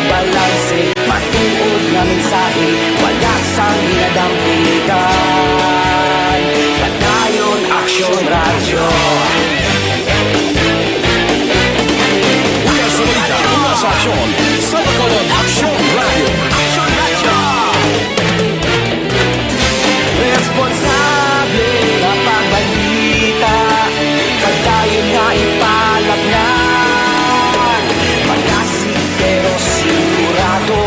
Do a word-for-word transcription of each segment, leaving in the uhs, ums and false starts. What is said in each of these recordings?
Balanse, matuod nga mensahe, wala sang ginadampigan. Padayon Aksyon Radyo. Una sa balita, una sa aksyon, sa Bacolod, Aksyon Radyo. Aksyon Radyo. Responsable nga pagbalita, kag dayon nga ipalapngan. Malasi pero sigurado,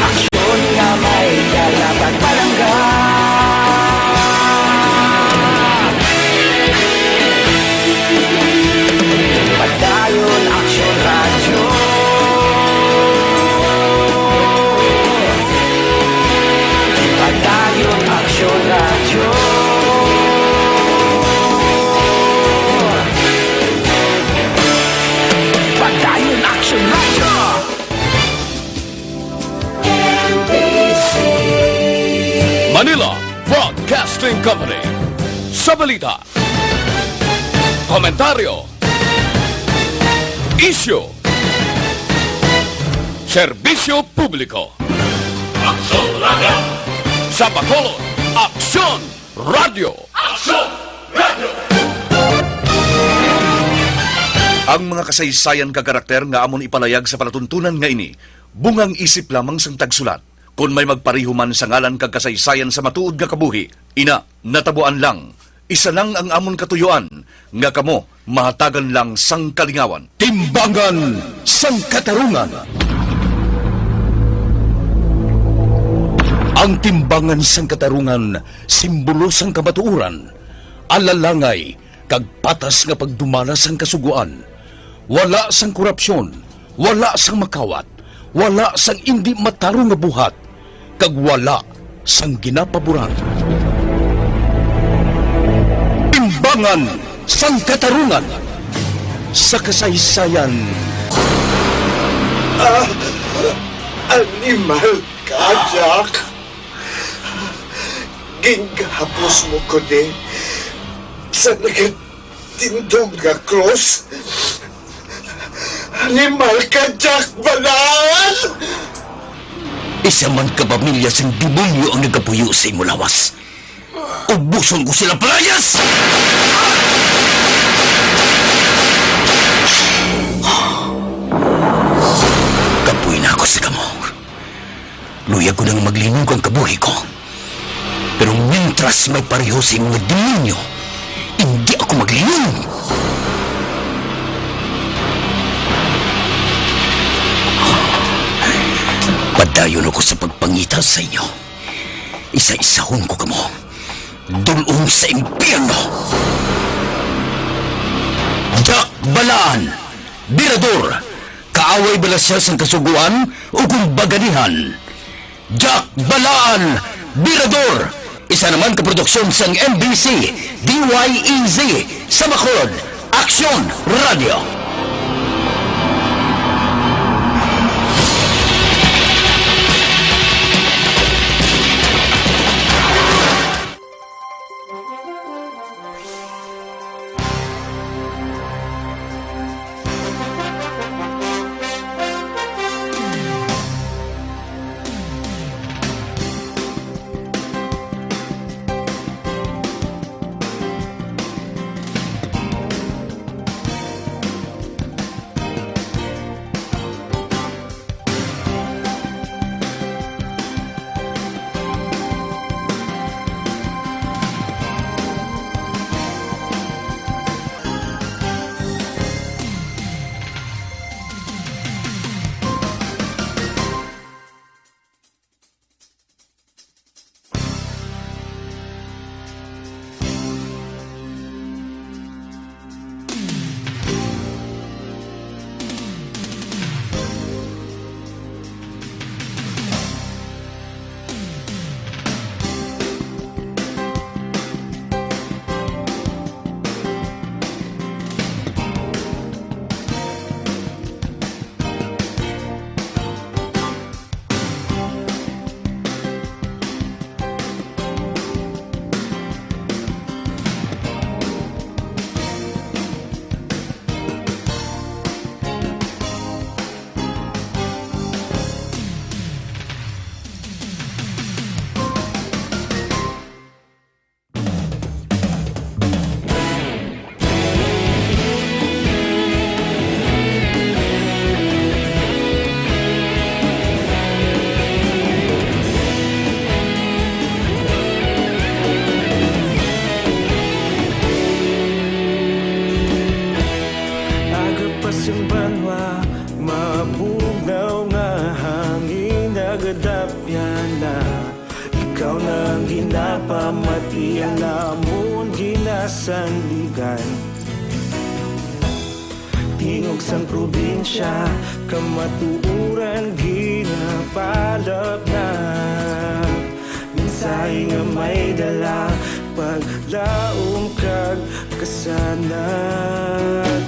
aksyon nga may dala kag palangga. Padayon Aksyon Radyo. Padayon Aksyon Radyo. Padayon Aksyon Radyo. Manila Broadcasting Company. Sa balita, komentaryo, isyu, serbisyo publiko. Aksyon Radyo. Sa Bacolod, Aksyon Radyo. Aksyon Radyo. Ang mga kasaysayan kag karakter nga amon ipalayag sa palatuntunan nga ini, bungang isip lamang sang tagsulat. Kon may magpareho man sa ngalan kag kasaysayan sa matuod nga kabuhi, ina, natabuan lang. Isa lang ang amon katuyuan, nga kamo mahatagan lang sang kalingawan. Timbangan sang Katarungan. Ang timbangan sang katarungan, simbolo sang kamatuoran, alalangay, kag patas nga pagdumala sang Kasugoan. Wala sang korupsyon, wala sang makawat, wala sang indi matarong nga buhat, kag wala sang ginapaboran. Timbangan sang Katarungan sa kasaysayan. Ah, animal ka, Jack. Gingahapos mo ko ni sa nagatindog nga krus. Animal ka, Jack Balaan! Isa man ka pamilya sing demonyo ang nagapuyo sa imo lawas. Ubuson ko sila, palayas! Kapoy na ako sa kamo. Luyag ko nang maglinog ang kabuhi ko. Pero mientras may pareho sa inyo nga demonyo, hindi ako maglinog. Padayon ako sa pagpangita sa inyo. Isa-isahon ko kamo. Dul-ong sa impyerno. Jack Balaan, Birador, kaaway bala sia sang Kasugoan o kung baganihan? Jack Balaan, Birador, isa naman ka produksyon sang M B C, D Y E Z, sa Bacolod, Aksyon Radio. Napamati ang amon ginasandigan. Tingog sang probinsya, kamatuoran ginapalapnag. Mensahe nga may dala, paglaom kag kasanag.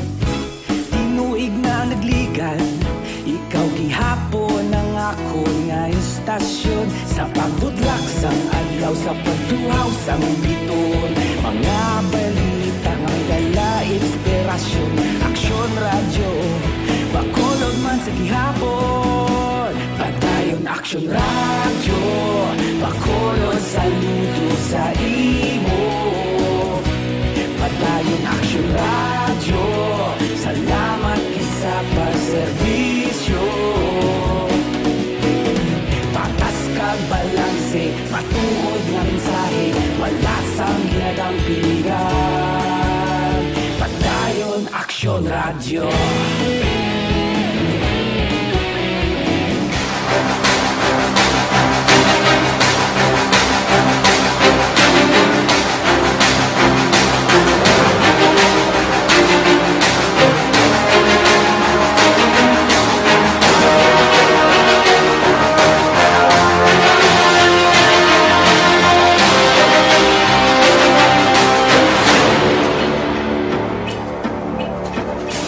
Tinuig na nagligad, ikaw gihapon ang akon nga istasyon. Sa pagbutlak sang adlaw, sa pagtuhaw sang biton, mga balita nga may dala inspirasyon. Aksyon Radyo, Bacolod man sa gihapon. Padayon Aksyon Radyo, Bacolod, saludo sa imo. Padayon Aksyon Radyo, salamat kisa pagserbisyo. Patas kag balanse, matuod nga mensahe, wala sang ginadampingan. Padayon Aksyon Radyo.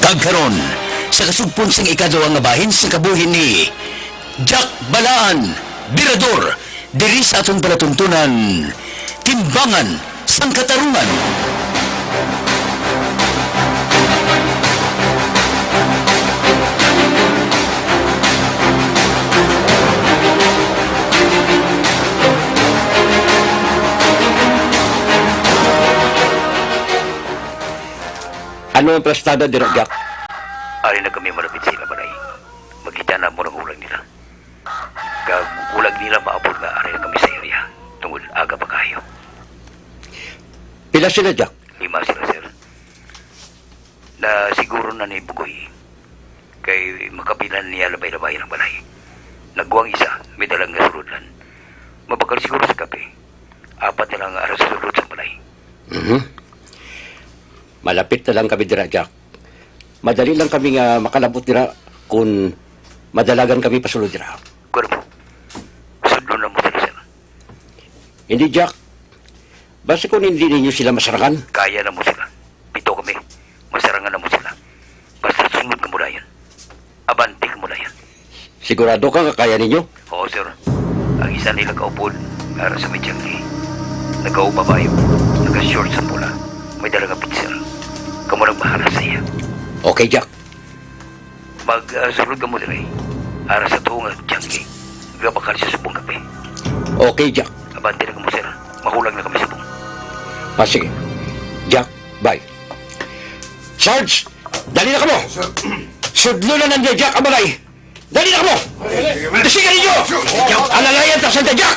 Kag karon, sa kasugpon sang ikaduha nga bahin sang kabuhi ni Jack Balaan, Birador, diri sa aton palatuntunan, Timbangan sang Katarungan. Ano ang plastada dira, Jack? Ari na kami malapit sa ila balay. Makita na mo ang ulag nila. Kag ulag nila maabot nga ari na kami sa area, tungod aga pa kaayo. Pila sila, Jack? Lima sila, sir. Na siguro na ni Bugoy, kay makapilan niya labay-labay ang balay. Nagwang isa, may dalang nga sulodlan. Mabakal siguro sa kape. Apat na lang ara sa sulod sa balay. Mhm. Malapit na lang kami dira, Jack. Madali lang kami nga makalabot dira kung madalagan kami pasulod dira. Kuno po. Sudlon na mo sila, sir. Hindi, Jack. Basi kung hindi ninyo sila masarangan. Kaya na mo sila. Pito kami. Masarangan na mo sila. Basta sunod ka mo dayon. Abante ka mo dayon. Sigurado ka nga kaya ninyo? Oo, sir. Ang isa nila kaupod, ara sa may tiyangge. Nagaubabayo, naka-shorts sa pula. May dala nga pitser. Kamo nang bahala sa iya. Okay, Jack. Mag, ah, sulod ka mo diri. Ara sa tuo nga tiyangge. Gabakal sa subong kape. Okay, Jack. Abante na kamo, sir. Mahulang na kami subong. Ah, sige. Jack, bye. Sarge, dali na kamo. Sir. Sudlo na nandiya, Jack, ang balay. Dali na kamo. Sige ninyo. Alalayan ta sa Jack.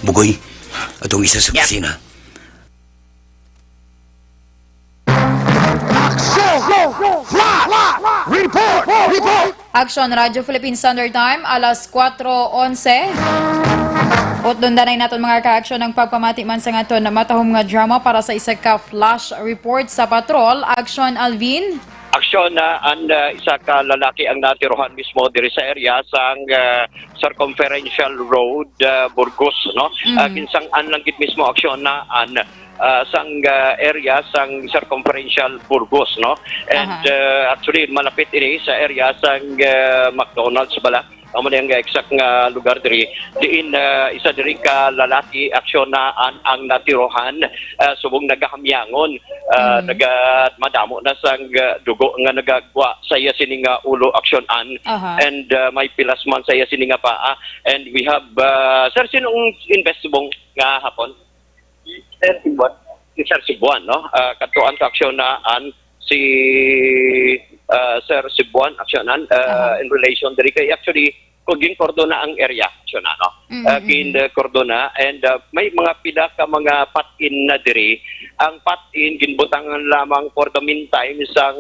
Bugoy, atong isa sa Yep. kusina. Action! Flash! Report! Report! Action, Radyo Philippine Standard Time, alas kuwatro onse. Utdon danay naton, mga ka-action, ang pagpamati man sa aton matahom nga drama para sa isa ka flash report sa patrol. Action, Alvin. Aksyon na ang, ah, isa ka lalaki ang natirohan mismo diri sa area sang, ah, Circumferential Road, ah, Burgos, no? Mm. Ah, ginsang-an lang gid mismo aksyon na ang, ah, sang, ah, area sang Circumferential Burgos, no? And, Aha. ah, actually, malapit ini sa area sang, ah, McDonald's bala. Amo ni ang exact nga lugar diri. Diin, ah, isa diri ka lalaki aksyon na an, ang natirohan, ah, subong nagahamyangon, ah, Mm. naga-, madamo na sang, ah, dugo nga nagagwa sa iya sini nga ulo aksyonan. Aha. And, ah, may pilas man sa iya sini nga paa. And we have, ah, sir, sinong invest subong nga hapon? Sir Sibuan. Si Sir Sibuan, no? Ah, katuan sa aksyon na an si, ah, Sir Sibuan, aksyonan, ah, Aha. in relation diri kay actually, kung ginkordona ang area, aksyonan, no? Mhm, Ah, mhm. ginkordona and, ah, may mga pila ka mga pat-in na diri. Ang pat-in, ginbutangan lamang for the meantime sang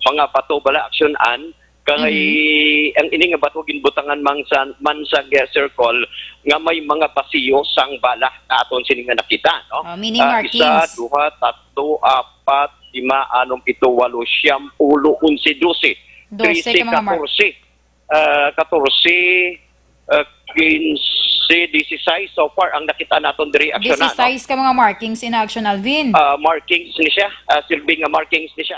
mga bato bala aksyonan. Kay Mhm. ang ini nga bato ginbutangan man sa, man sa gas circle nga may mga basiyo sang bala na aton sini nga nakita, no? Ah, meaning Ah, isa, markings. duha, tatlo, apat, lima, anom, pito, walo, siyam, ulo, onse, dose, Dose trese, ka mga mar- katorse, ah, katorse, ah, kinse, disisais so far ang nakita naton diri, aksyonan, no? Disisais ka mga markings in action, Alvin. Ah, markings ni siya, ah, silbi nga markings ni siya.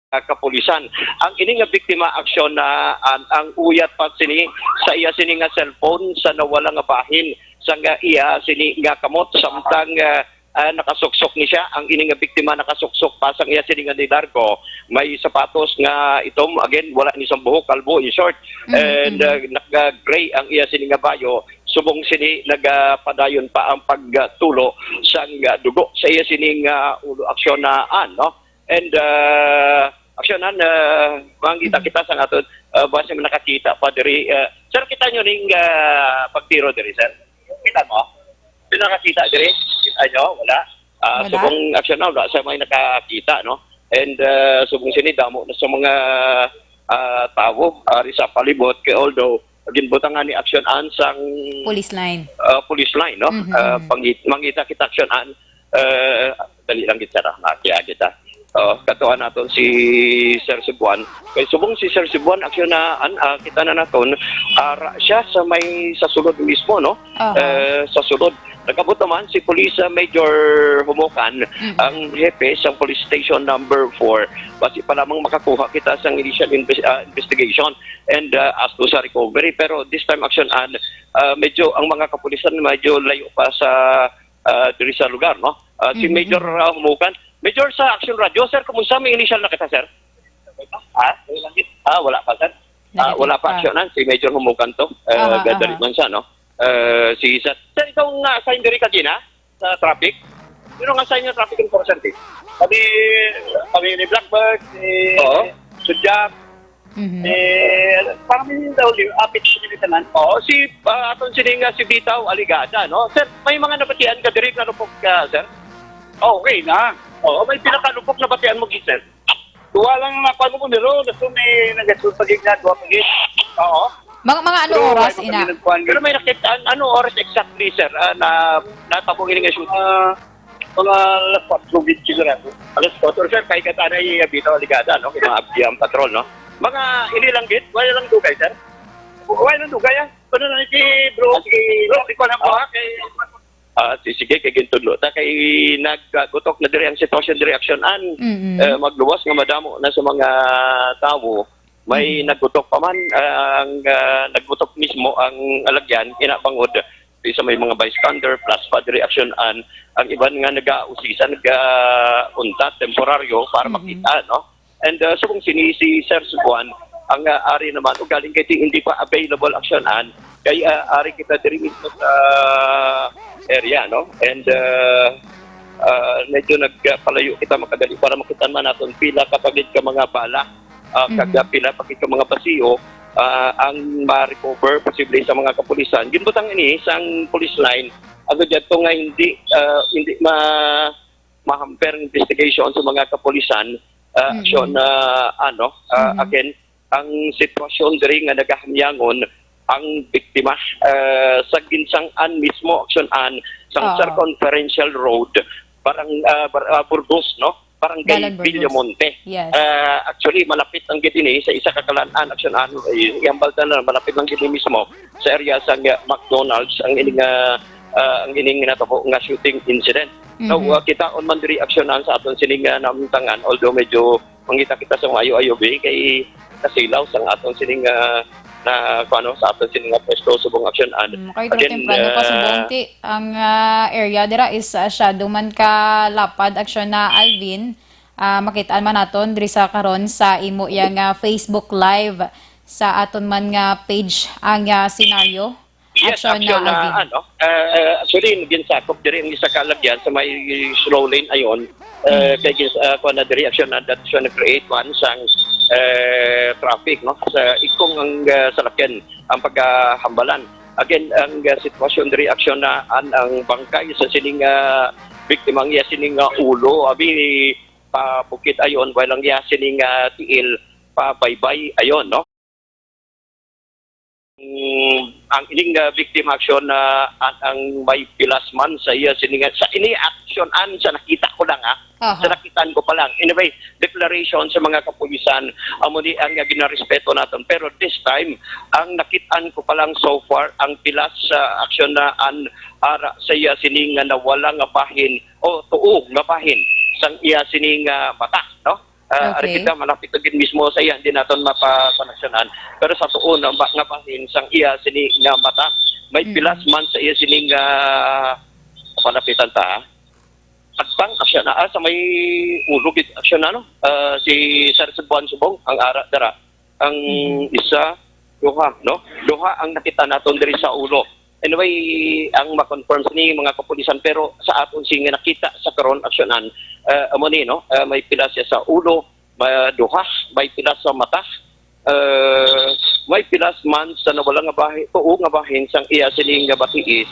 Ah, kapulisan. Ang ini nga biktima aksyon na an, ang uyat pa sini sa iya sini nga cellphone sa nawala nga bahin sa nga iya sini nga kamot samtang, ah, ah, nakasuksok ni siya. Ang ini nga biktima nakasuksok pa sang iya sini nga nilargo. May sapatos nga itom, again, wala ni sang buhok, kalbo, in short. Mm, And, mm. ah, naka-gray ang iya sini nga bayo. Subong sini, nagapadayon pa ang pagtulo sang, ah, dugo sa iya sining, ah, ulo aksyonan, no? And, ah, aksyonan, ah, mangita Mm. kita sa aton, ah, base man nakakita pa diri. Ah, sir, kita nyo ning, ah, pagtiro diri, sir? Kita mo? Yung nakakita diri? Kita nyo? Wala. Ah, Wala. Subong aksyonan, wala sa may nakakita, no? And, ah, subong sini, damo na sa mga, ah, tawo, ah, ari sa palibot, kay although ginbutangan ni aksyonan sang Police line. ah, police line, no? Mhm, Ah, mhm. pangit-, mangita kita aksyonan, ah, dali lang kita, ah, makiya kita. Oh, katuan naton si Sir Sibuan. Kay subong si Sir Sibuan, aksyonan, ah, kita na naton, ara siya sa may, sa sulod mismo, no? Aha. Eh, sa sulod. Nag-abot naman si Police, ah, Major Humukan, Mhm. ang hepe sang Police Station Number Four. Basi pa lamang makakuha kita sang initial inves-, ah, investigation and, ah, as to sa recovery. Pero this time, aksyonan, ah, medyo ang mga kapulisan medyo layo pa sa, ah, diri sa lugar, no? Ah, si Mhm, Major, mhm. ah, Humukan. Major, sa Action Radio, sir, kumusta? May initial na kita, sir? Ha? Ah, wala pa, sir. Ah, Negative wala pa pa. aksyonan. Si Major Humukan to. Ah, Aha, gadali aha. man siya, no? Ah, si sir. Sir, ikaw nga assign diri kagina sa traffic? Sino nga assign nga traffic enforcer, eh? Kami, kami ni Blackbird, ni Oo. Sudyap, Mhm. eh, parang may daw yung apit sa tanan. Oo, si, ah, aton sini nga si Bitaw Aligada, no? Sir, may mga nabatian ka diri nga lupok ka, sir? Okay na. Oo, may pinakalupok na batian mo, sir? Duwa lang na kuwan mo, pero gusto may nagasulpagig na, duwa pagig. Oo. Mga, mga ano Pero oras, ano ina? kami nagkuhan, Pero may nakita, an-, ano oras exactly, sir, ah, na natabo ini nga shoot? Ah, mga alas kwatro, sigurado. Alas kwatro, sir, kay katana iya Bitaw Aligada, no? Kay mga abdi ang patrol, no? Mga ini lang gid, wala lang dugay, sir. Wala lang dugay, ah. Ano lang si bro, si bro, ikaw lang po, ha? Kay Ah, si-, sige, kay gintudlo ta kay naggutok na diri ang sitwasyon diri aksyonan. Mm-mm. Eh, magluwas nga madamo na sa mga tawo. May Mm. naggutok pa man, ah, ang, ah, naggutok mismo ang alagyan, ina bangod di sa may mga bystander plus pa diri aksyonan, ang iban nga nagausisa, nagauntat temporaryo para Mm-mm. makita, no? And, uh, subong sini si Sir Subuan, ang, uh, ari naman, ugaling kay di, hindi pa available aksyonan, kay, uh, ari kita diri mismo sa area, no? And, uh, uh, medyo nagpalayo kita makadali para makita man naton pila ka pagid ka mga bala, uh, kag Mhm. pila pagid ka mga basiyo, uh, ang ma-recover posible sa mga kapulisan. Ginbutang ini sang police line, agud yadto nga hindi, uh, hindi ma-, mahamper ang investigation sa mga kapulisan, ah, Mm-mm. aksyon na, ano, ah, Mm-hmm. again, ang sitwasyon diri nga nagahamyangon ang biktima, ah, sa ginsang-an mismo aksyonan sa Oo. Circumferential Road, barang-, ah, bar-, ah, Burgos, no? Barangay Dalan Burgos. Villamonte. Yes. Ah, actually, malapit lang gid ini sa isa ka kalan-an aksyonan, eh, ihambal ta na, malapit lang gid ini mismo sa area sa nga McDonald's ang ining, ah, ah, ang ining natabo nga shooting incident. Now, Mhm. uh, kitaon man diri aksyonan sa aton sining, uh, namtangan, although medyo, mangita kita sa maayo-ayo, be, kay kasilaw sang aton sining, ah, na, kuno, sa aton sining nga pwesto subong aksyonan. Mm, kay pero Again, temprano pa ah, subong ti ang ah, area dira is ah, shadow man ka lapad aksyon na Alvin. Ah, makitaan man naton diri sa karon sa imo yang ah, Facebook Live sa aton man nga page ang ah, senaryo. Yes, Action na, action na, Alvin. ano, ah, actually, ginsakop diri ang isa ka lagyan sa may slow lane ayon. Eh, Mm. kay gins-, ah, kuwan na diri, action na, that action na create one sang eh, traffic, no? Sa ikong ang ah, salakyan ang pagkahambalan. Again, ang ah, sitwasyon diri, action na an ang bangkay sa sining ah, biktima ang iya sining ah, ulo. Abi, pa bukid ayon, while ang iya sining ah, tiil pa baybay ayon, no? Mm, ang ining ah, victim action na an ang may pilas man sa iya sining ah, sa ini action an sa nakita ko lang, ah. Aha. Sa nakitaan ko pa lang. Anyway, declaration sa mga kapulisan, amo ni ang ah, ginarespeto naton. Pero this time, ang nakitaan ko pa lang so far, ang pilas sa action na an ara sa iya sining nga nawala nga bahin o tuo nga bahin sang iya sining ah, mata, no? Ah, ari Okay. kita malapit na gid mismo sa iya, hindi naton mapakoneksyonan. Pero sa tuo na ba, nga bahin sang iya sini nga mata, may Mm. pilas man sa iya sini nga palapitan ta. Agpang aksyon na, ah, sa may ulo gid aksyon na, no? Ah, si Sir Cebuan Subong, ang ara dara. Ang Mhm. isa, duha, no? Duha ang nakita naton diri sa ulo. Anyway, ang ma-confirm sini mga kapulisan, pero sa aton sini nga nakita sa karon aksyonan, ah, amo ni, no? Ah, may pila siya sa ulo, may duha, may pila sa mata, ah, may pilas man sa nawala nga bahin, tuo nga bahin sang iya sini nga batiis,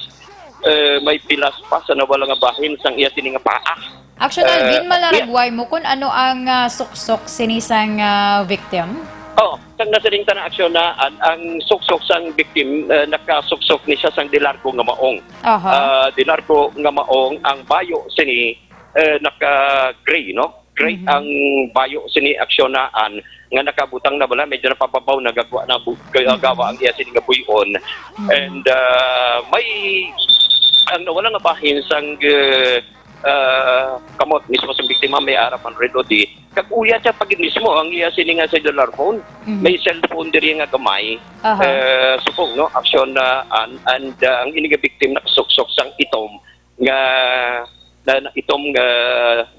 ah, may pilas pa sa nawala nga bahin sang iya sini nga paa. Action, Ah, Alvin, yeah. malaragway mo kung ano ang ah, suksok sini sang ah, victim? Oh, sang nasiring ta na aksyon na an, ang suksok sang victim, ah, nakasuksok ni siya sang dilargo nga maong. Aha. Ah, dilargo nga maong ang bayo sini, eh, naka-gray, no? Gray Mhm. ang bayo sini aksyon na an nga nakabutang na bala, medyo napababaw, nagagwa na bu-, Mhm. gagawa ang iya sini nga buyon. Mhm. And ah, may ang nawala nga bahin sang ah, ah, kamot mismo sa biktima may ara man red o di. Kag-uya siya pag mismo ang iya sini nga cellular phone. Mhm. May cellphone diri nga gamay. Aha. Eh, subong, no, aksyon na an, and ah, ang ini nga victim nakasuksok sang itom nga na, na itom nga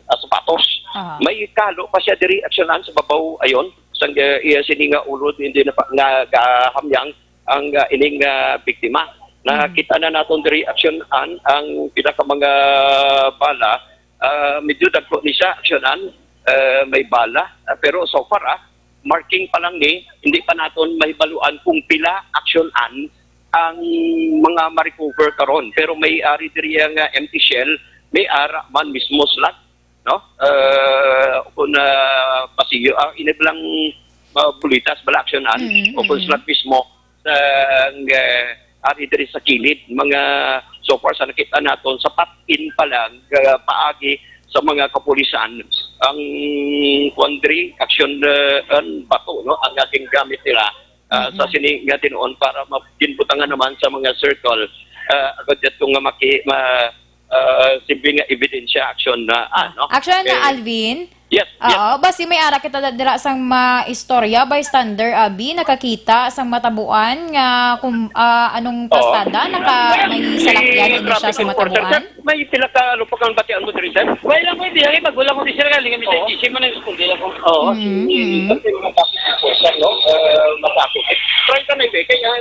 ah, sapatos. Aha. May kalo pa siya diri aksyonan sa babaw ayon sang ah, iya sini nga ulo hindi na pa, nga gahamyang ang ah, ining ah, biktima. Mhm. Nakita na naton diri aksyonan ang pila ka mga bala. Ah, medyo dagko ni siya aksyonan, ah, may bala, ah, pero so far, ah, marking pa lang ni, hindi pa naton mahibaluan kung pila aksyonan ang mga ma-recover karon. Pero may ari diri nga empty shell, may ara man mismo slot, no? Ah, kung ah, pasiyo, ah, iniblang ah, bulitas bala aksyonan Mm, o kung mm. slot mismo sa ah, ari diri sa kilid. Mga so far sa nakita naton, sa pat-in pa lang, ah, paagi sa mga kapulisan ang kuwan diri, action ah, an bato, no, ang ating gamit nila ah, sa Mhm. sini nga tinuon para ma-, ginbutangan naman sa mga circle. Ah, agad dito nga maki-, ma-, ah, simple nga ebidensya, action na, Ah, ano? Action na, Eh, Alvin? Yes, yes. Oo, basi may ara kita da-, dira sang maistorya, bystander, abi, nakakita sang matabuan nga kung, ah, anong Oo. plastada, naka-, may salakyan Si ini siya traffic sa enforcer, matabuan? Sir, may pila ka lupok ang batian mo diri, sir? Wala lang ko, hindi lang, eh, pag wala ko, sir, kaya lingan, Oo. G C man ang school, di lang ko. Oo, Mm, si, mm. Sir, yung mga traffic enforcer, no? Eh, masakit. Try ka na, eh, kaya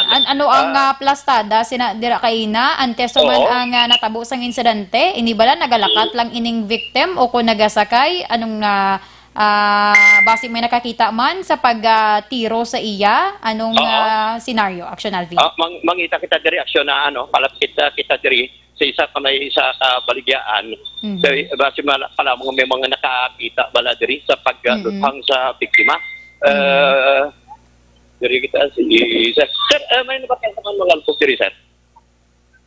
An-, ano ang, Ah. ah, plastada sina dira kaina? Antes man Oo. ang, ah, natabo sang insidente, ini bala nagalakat lang ining victim o kung nagasakay? Anong, ah, ah, basi may nakakita man sa pag, ah, tiro sa iya? Anong, Oo. ah, senaryo, Action Alvin? Ah, mang-, mangita kita diri, aksyon na, ano, palapit, ah, kita diri sa isa pa may isa ka baligyaan. Mhm. So, basi mala-, pala mga may mga nakakita bala diri sa pag, ah, Mhm. luthang sa biktima. Mhm. Ah, Diri kita, sige, sir. Sir, ah, may nabatian ka man mga lupok diri, sir?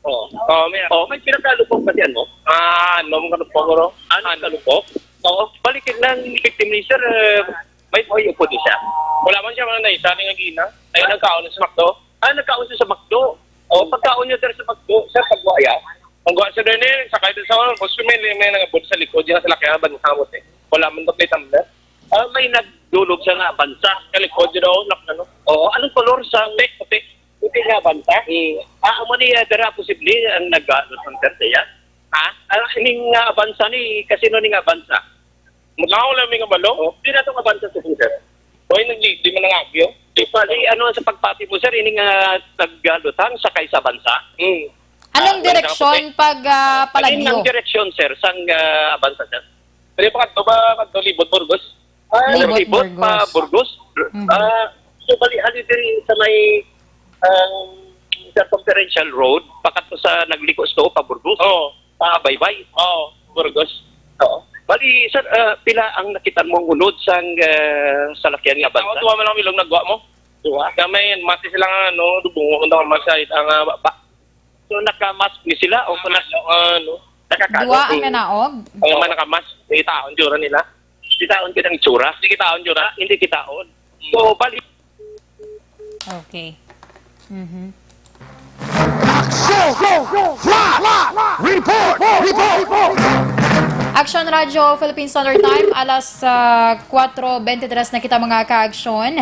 Oo. Oo, may Oh, may pila ka lupok batian mo? Ah, ano mo ka lupok, bro? Ano ka lupok? Oo, balik lang victim ni sir, eh, may buhay upo di siya. Wala man siya, mga naisa, ni nga gina. Ay, nagkaon sa McDo. Ah, nagkaon siya sa McDo. Oh, pagkaon niya diri sa McDo, sir, pagwaya. Ang guwa sa din eh, sakay din sa mga gusto may may nangabot sa likod yung salakyan, ban hamot eh. Wala man to plate number. Ah, may nagdulog sa nga abansa. Sa likod yun daw, nak ano. Oo, anong kolor sa Puti, puti. Puti nga abansa? Hmm. Ah, amo ni, ah, dara posible ang nag-, ah, nag-, sa iya? Ha? Ah, ining nga abansa ni, kasino ni nga abansa? Mao lang may kabalo. Oh, di na to kabansa sa sir. Oy, nag-, di man nangagyo. Di pa, di, ano sa pagpati mo, sir, ini nga tagalutang sa kaysa bansa? Hmm. Anong Ah, direksyon pag, ah, Ano palagyo? Ang direksyon, sir, sang, ah, bansa, sir? Pwede pa kadto ba, kadto Libot, Burgos? Ah, Libot, Libot, pa Burgos. Burgos. Mhm. Ah, so, bali, ali diri sa may, ang circumferential road, pakadto sa nagliko sto pa Burgos. Oo. Pa Baybay. Oo, Burgos. Oo. Bali, sir, ah, pila ang nakita mo ang unod sang, ah, salakyan nga Ako, bansa? Duha man ang ilong nagwa mo. Duha? Kami, mati sila nga, ano, dubungo, kung tawag, masahit ang, ah, baba. So, naka-mask ni sila o kung nas-, ano? Nakakalo. Dua ang Mm. nanaog? Ang mga naka-mask, itaon jura nila. Kitaon ka ng tsura? Hindi kitaon jura. Hindi kitaon. So, bali. Okay. Mhm. Action! Flash! Report! Report! Action Radio Philippine Standard Time, alas, ah, kuwatro bente tres na kita, mga ka-aksyon.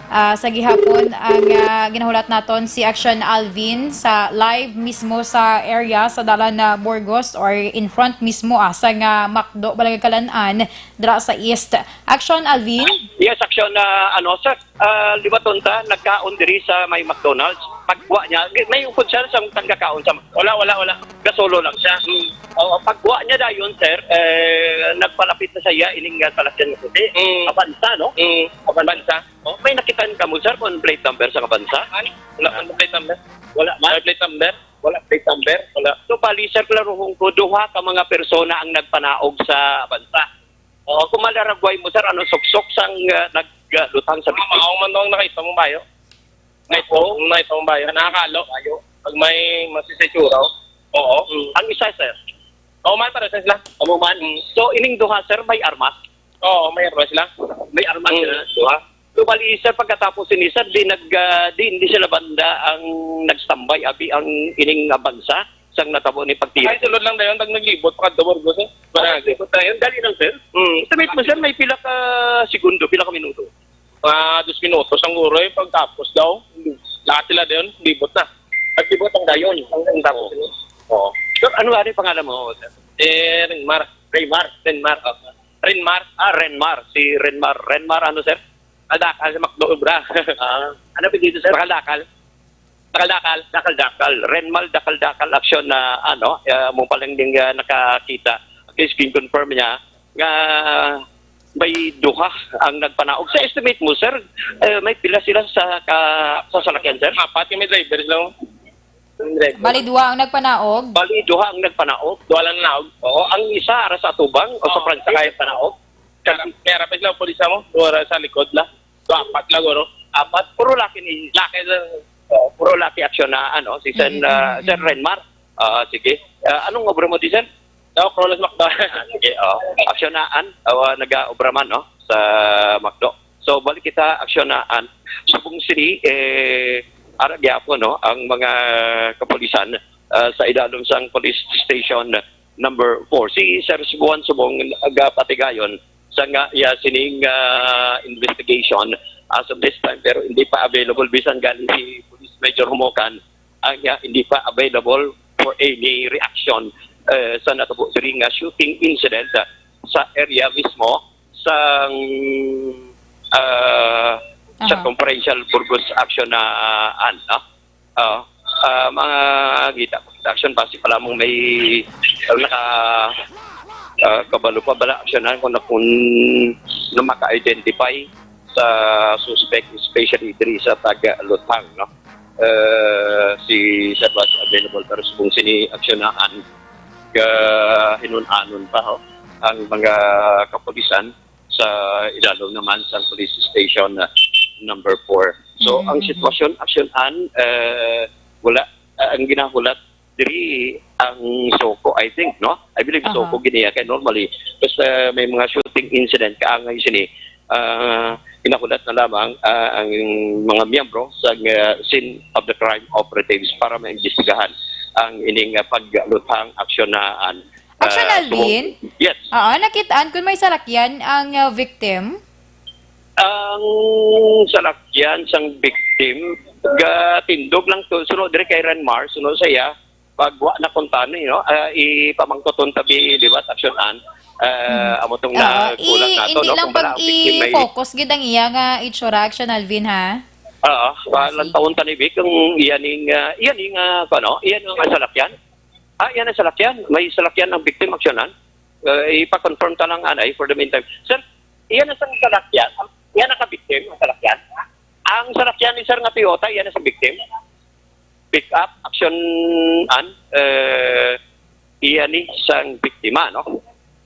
Ah, sa gihapon, ang, ah, ginahulat naton si Action Alvin sa live mismo sa area sa dalan na Burgos or in front mismo, ah, sa nga McDo, Barangay Kalan-an, dira sa East. Action Alvin? Yes, Action, ah, ano, sir, ah, liwaton ta, nagkaon diri sa may McDonald's. Pagkuha niya, may upod siya sa tangga kaon sa Wala, wala, wala. Gasolo lang siya. Mm. Oo, pagkuha niya dayon, sir, eh, nagpalapit na sa iya ining, ah, salakyan nga puti. Mm. Abansa, no? Mm. Abansa. Oh, may nakitaan ka mo, sir, kung plate number sa kabansa? Ano? Wala man plate number. Wala man? May plate number? Wala plate number. Wala. So, bali, sir, klaruhon ko, duha ka mga persona ang nagpanaog sa bansa. Oh, kung malaragway mo, sir, ano, suksok sang, ah, naglutang sa Mama, bitbit? Ako man daw ang nakita mo, bayo. Nakita mo, nakita mo, bayo. Nakakalo. Bayo. Pag may masisitsura, oh. Oo. Mm. Ang isa, sir? Oo, man, para sa sila. Amo man. Mm. So, ining duha, sir, may armas? Oo, may armas sila. May armas Mm. sila, duha. So, bali, sir, pagkatapos ini, sir, di nag, ah, di, hindi sila banda ang nagstambay, abi, ang ining, ah, bansa, sang natabo ni pagtira. Ay, sulod lang dayon, pag naglibot, pagkadto Burgos, eh. Barangay. Pagkadto dayon, dali lang, sir. Mm. Estimate mo, sir, may pila ka segundo, pila ka minuto? Mga dos minutos ang guro, eh, pagtapos daw. Lahat sila dayon, libot na. Naglibot ang dayon, ang, ang tapos. Oo. Oo. Sir, ano, ano yung pangalan mo, sir? Eh, Renmar. Raymar? Renmar. Oo. Renmar? Ah, Renmar. Si Renmar. Renmar, ano, sir? Dakal-dakal sa McDo, bra. Ah. Ano pa dito, sir? Dakal-dakal. Dakal-dakal. Dakal-dakal. Renmar, dakal-dakal action na, ano, ah, mo pa lang din, ah, nakakita. At least, confirm niya nga may duha ang nagpanaog. Sa estimate mo, sir, eh, may pila sila sa ka-, sa salakyan, sir? Apat yung may driver lang. Bali, duha ang nagpanaog? Bali, duha ang nagpanaog. Duha lang naog. Oo, ang isa ara sa atubang o sa Ah, pransa okay. Kaya panaog. Kaya, kaya rapid lang, pulis mo. Duha ra sa likod lang. So, apat lang, guro. Apat, puro laki ni, laki lang. Oo, puro laki action na, ano, si Sen, Mm, mm, ah, mm, Sen mm. Renmar. Ah, sige. Ah, anong obra mo, di, Sen? Daw, Cronus McDonald. Ah, sige, oh. Aksyon na, an, ah, nag-aobra man, no, sa McDo. So, balik kita, aksyon na, an. Subong sini, eh, ara gyapon, no, ang mga kapulisan, ah, sa idalom sang police station number four. Si Sir Juan Subong, nagapatigayon sa nga, iya sining, ah, investigation as of this time, pero hindi pa available. Bisan gani si Police Major Humocan, ang, ah, hindi pa available for any reaction, eh, sa natabo diri nga shooting incident, ah, sa area mismo sang, ah, Aha. Circumferential Burgos action na, ah, an, no? Ah, ah, mga kita, action base pa lamang may, ah, naka, ah, kabalo pa bala aksyonan kung na-, kung na maka-identify sa suspect, especially diri sa taga Lutang, no? Eh, si Sir was available, pero subong sini aksyonan, ga hinun-anon pa, ho, ang mga kapulisan sa idalom naman sa police station, ah, number four. So, Mhm, ang mhm. Sitwasyon, aksyonan, eh, wala, ah, ang ginahulat diri ang SOCO, I think, no? I believe Aha. SOCO giniya kay normally basta may mga shooting incident kaangay sini, ah, ginahulat na lamang, ah, ang mga miyembro sa, ah, scene of the crime operatives para maimbestigahan. ang ining, ah, pagluthang aksyonan. Action, ah, Alvin? Yes. Oo, nakitaan kung may salakyan ang, ah, victim? Ang salakyan sang victim, gatindog lang to, sunod diri kay Renmar, sunod sa iya, pag wa na kuntani, no? Ah, ipamangkuton tabi liwat aksyonan. Ah, amo tong Oo, nakulang i-, nato, hindi no? Lang kung bala ang victim may i-focus gid ang iya nga itsura, Action Alvin, ha? Oo, Ah, sige. Lantawon ta ni Vic kung iya ning, ah, iya ning, ah, ano, iya ning salakyan. Ah, iya na salakyan. May salakyan ang victim, aksyonan. Ah, ipa-confirm ta lang, anay, for the meantime. Sir, iya na sang salakyan. Ang, iya na ka victim, ang salakyan. Ang salakyan ni sir nga Toyota, iya na sa victim. Pick up, aksyonan, eh, iya ni sang biktima, no?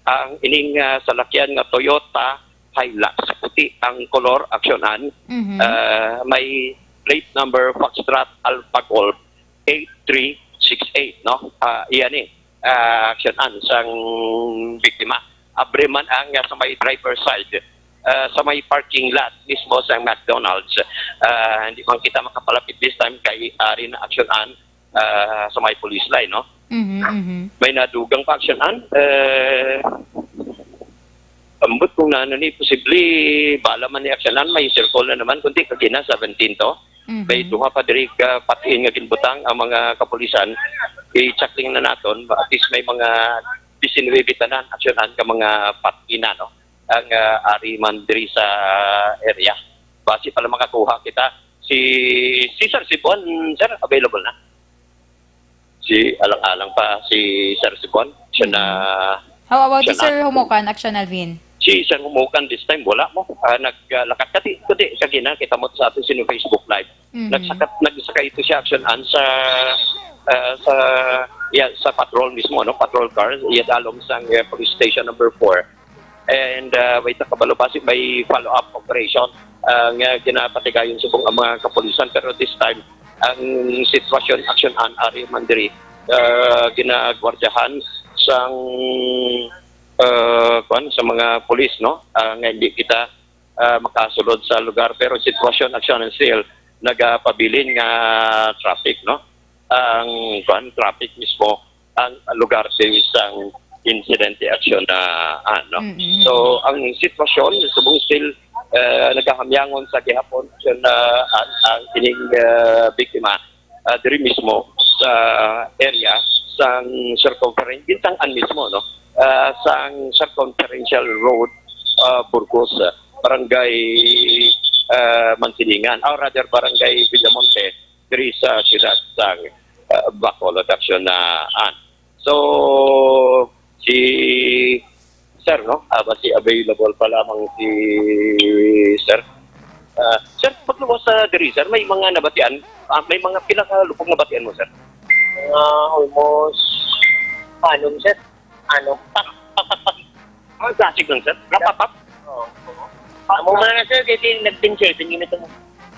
Ang ining, ah, salakyan nga Toyota Hilux, puti ang kolor, aksyonan. Mhm. Ah, may plate number Foxtrot Alpha Golf eight three six eight, no? Ah, iya ni, ah, aksyonan sang biktima. Abri man ang, ah, sa may driver side, ah, sa may parking lot mismo sa McDonald's. Ah, hindi man kita makapalapit this time kay ari na aksyonan, ah, sa may police line, no? Mhm, mhm. May nadugang pa aksyonan. Eh, ambot kung nano ni posible, bala man ni aksyonan, may circle na naman, kundi kagina seventeen to. Mhm. May duha pa diri ka patin nga ginbutang ang mga kapulisan. I-check lang na naton, at least may mga disinwebe tanan, aksyonan ka mga patina, no? Ang, ah, ari man diri sa area. Basi pala makakuha kita. Si, si Sir Sibon, sir, available na? Si, alang-alang pa si Sir Sibon. Siya na, Mm. How about siya si Sir na. Humukan, Action Alvin? Si Sir Humukan this time, wala mo. Ah, nag, ah, lakat ka di, kundi kagina, kita mo sa ato sa Facebook Live. Mhm. Nagsakat, nagsakay ito siya, aksyonan, sa, ah, sa, yeah, sa patrol mismo, no? Patrol car, iya dalom sa, ah, police station number four. And, ah, wait, nakabalo pa si, may follow-up operation, ah, nga ginapatigayon subong ang mga kapulisan. Pero this time, ang sitwasyon, aksyonan, ari man diri, ah, ginagwardyahan sang, ah, kuwan, sa mga pulis, no? Ah, nga hindi kita, ah, makasulod sa lugar. Pero sitwasyon, aksyonan, still nagapabilin nga traffic, no? Ang, kuwan, traffic mismo ang lugar sa isang insidente, aksyonan, no? Mm-mm. So, ang sitwasyon, subong still, eh, nagahamyangon sa gihapon, aksyonan, ang, ang ining, eh, biktima, ah, diri mismo sa area sang circumference, gintangan mismo, no? Ah, sang Circumferential Road, ah, Burgos, ah, Barangay, ah, Mansilingan, or rather, Barangay Villamonte, diri sa siyudad sang, ah, Bacolod, aksyonan. So, si Sir, no? Ah, basi available pa lamang si Sir. Ah, sir, pagluwas sa diri, sir, may mga nabatian, ah, may mga pila ka lupong nabatian mo, sir? Ah, almost, anom, sir. Ano? Pak, pak, pak, pak. Ah, plastic lang, sir? Napapap? Oo. Amo man na, sir, kay di nag-ten seven yun ito.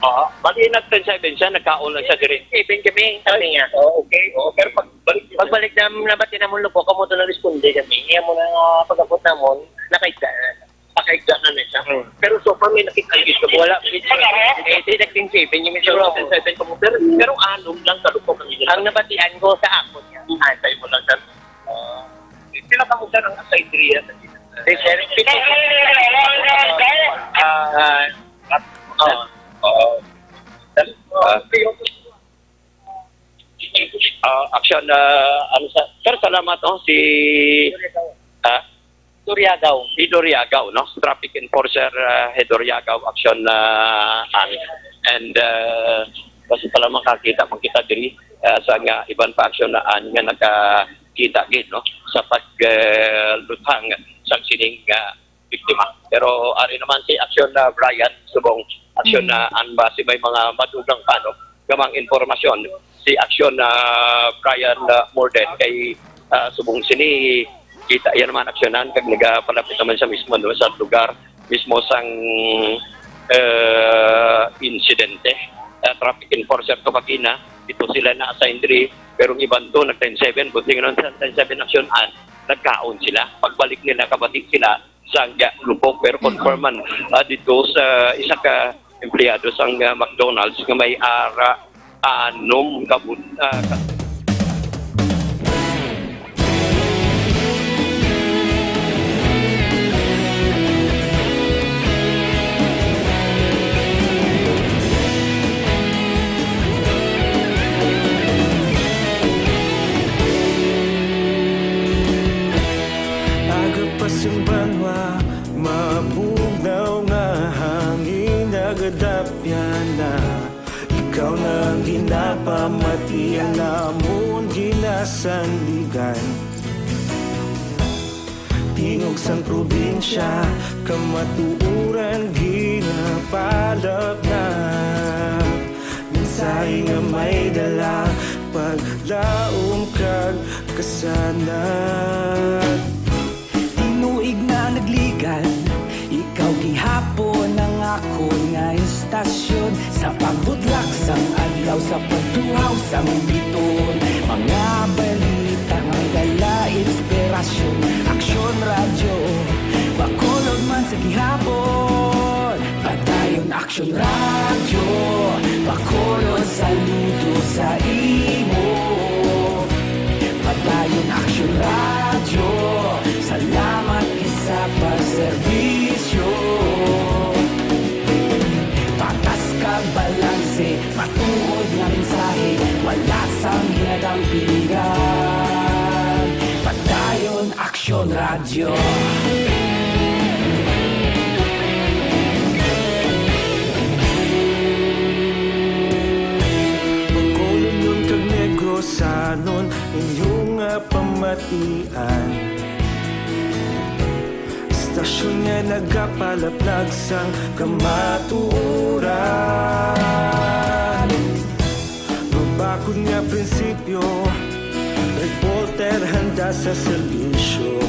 Oo. Bali, nag-ten seven siya, nagkaon lang siya diri. Ten seven kami, sabi niya. Oh, okay. Oh, pero pagbalik, pagbalik na, nabati na mo, lupo, kamo to na-responde kami. Iya mo na, ah, pag-abot na mo, nakaigda na. Nakaigda na na siya. Hmm. Pero so far, may nakita yung gusto mo. Wala. Eh, di nag-ten seven yung Pero ito. Ten seven pa mo. Pero, pero anom lang, kalupok ang inyo. Ang nabatian ko sa ako niya. Antay mo lang, sir. Ah, pila ka mo, sir, ang assign diri sa Sir, pito. Ah, ah, ah, ah, ah, action, ah, ano sa, sir, salamat, no? Si, ha? Doriagaw. Si Doriagaw, no? Traffic enforcer, ah, Head Doriagaw, action, ah, an. And, ah, basta pala makakita, makita diri, ah, sa nga iban pa action na an nga nakakita gid, no? Sa pag, ah, luthang sa sining, ah, biktima. Pero ari naman si action na Brian, subong action Mm. na an basi may mga madugang pa, no? Gamang impormasyon, si action na Brian, ah, Morden kay, ah, subong sini kita iya naman aksyonan kag nagapalapit naman sa mismo, no, sa lugar mismo sang, eh, insidente. Ah, traffic enforcer to kagina, ito sila na-assign diri, pero ang iban to nag ten seven, buti nga nun sa ten seven action an, nagkaon sila. Pagbalik nila, kabati sila sa ga-, grupo, pero Mm. confirm man, ah, dito sa isa ka empleyado sang, ah, McDonald's nga may ara anom ka bun-, ah, ka- Iya namon ginasandigan. Tingog sang probinsya, kamatuoran ginapalapnap. Mensahe nga may dala, paglaom kag kasanag. Tinuig na nagligan, ikaw gihapon ang akon nga istasyon. Sa pagbutlak sang adlaw, sa pagtuhaw sang bituon, mga balita nga may dala inspirasyon. Aksyon Radyo, Bacolod man sa gihapon. Padayon Aksyon Radyo, Bacolod, saludo sa imo. Padayon Aksyon Radyo, salamat gid sa pagserbisyo. Patas kag balanse, matuod nga mensahe, wala sang ginadampingan. Padayon Aksyon Radyo. Bacolodnon kag Negrosanon, inyo nga pamatian. Istasyon nga nagapalaplag sang kamatuoran. Mabakod nga prinsipyo, reporter handa sa serbisyo.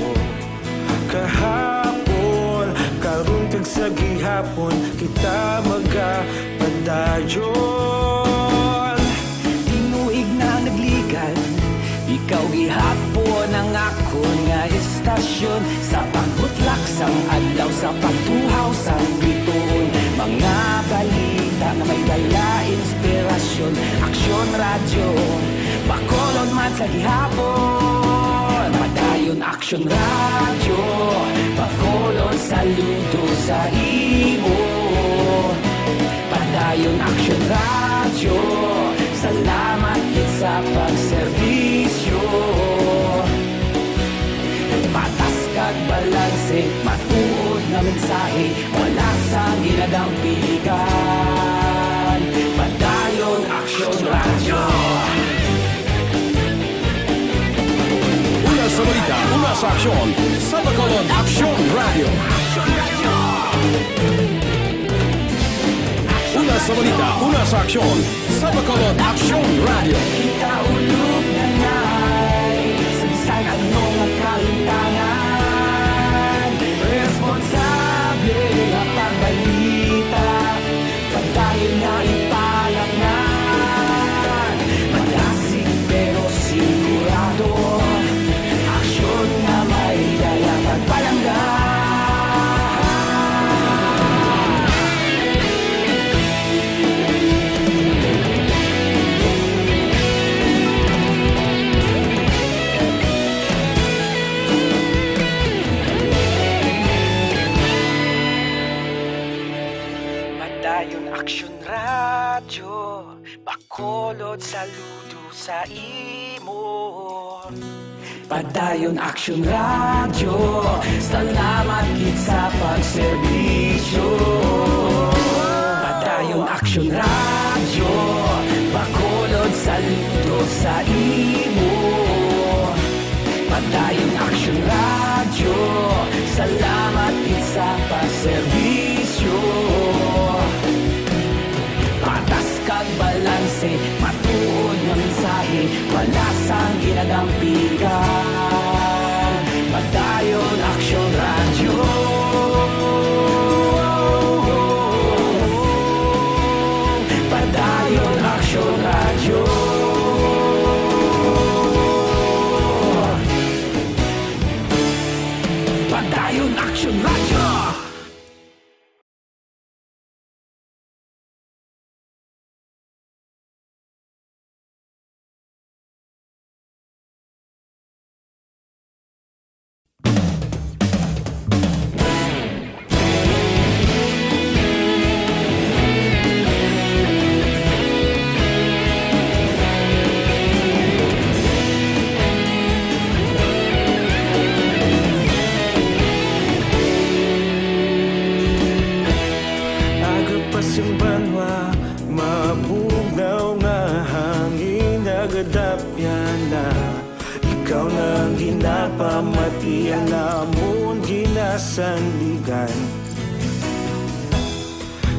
Kahapon, karon kag sa gihapon, kita magapadayon. Tinuig na nagligan, ikaw gihapon ang akon nga istasyon. Sa pagbutlak sang adlaw, sa pagtuhaw sang bituon, mga balita nga may dala inspirasyon. Aksyon Radyo, Bacolod man sa gihapon. Padayon Aksyon Radyo, Bacolod, saludo sa imo. Padayon Aksyon Radyo, salamat gid sa pagserbisyo. Patas kag balanse, matuod nga mensahe, wala sang ginadampingan. Padayon Aksyon Radyo. Una sa balita, una sa aksyon, sa Bacolod Aksyon Radyo. Una sa balita, una sa aksyon, sa Bacolod Aksyon Radyo. Kita ulog na ngay, sa bisan ano nga kalimtangan, responsable nga pagbalita, padayon nga ipalapngan. Madasig pero sigurado, aksyon nga may dala pagpalangga. Padayon Aksyon Radyo, Bacolod, saludo sa imo. Padayon Aksyon Radyo, salamat gid sa pagserbisyo. Padayon Aksyon Radyo, Bacolod, saludo sa imo. Padayon Aksyon Radyo, salamat gid sa pagserbisyo. Patas kag balanse, matuod nga mensahe, wala sang ginadampingan. Padayon Aksyon Radyo. Padayon Aksyon Radyo. Padayon Aksyon Radyo. Pati ang namon ginasandigan.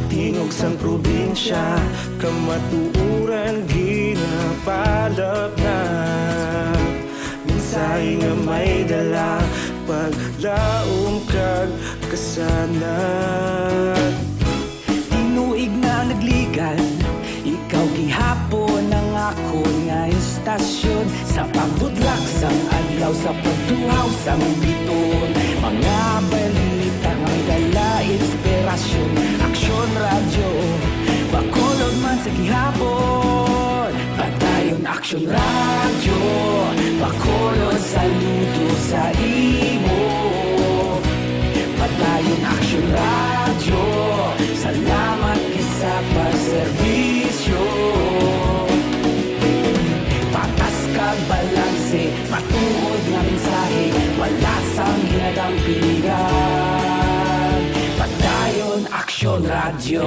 Tingog sang probinsya, kamatuoran ginapalapnag. Mensahe nga may dala, paglaom kag kasanag. Tinuig na nagligan, ikaw gihapon ang akon nga istasyon. Sa pagbudlak sang adlaw, sa pagtuhaw sang bituon, mga balita nga may dala inspirasyon. Aksyon Radyo, Bacolod man sa gihapon. Padayon Aksyon Radyo, Bacolod, saludo sa imo. Padayon Aksyon Radyo, salamat gid sa pagserbisyo. Patas kag balanse, matuod nga mensahe, wala sang ginadampigan. Padayon Aksyon Radyo.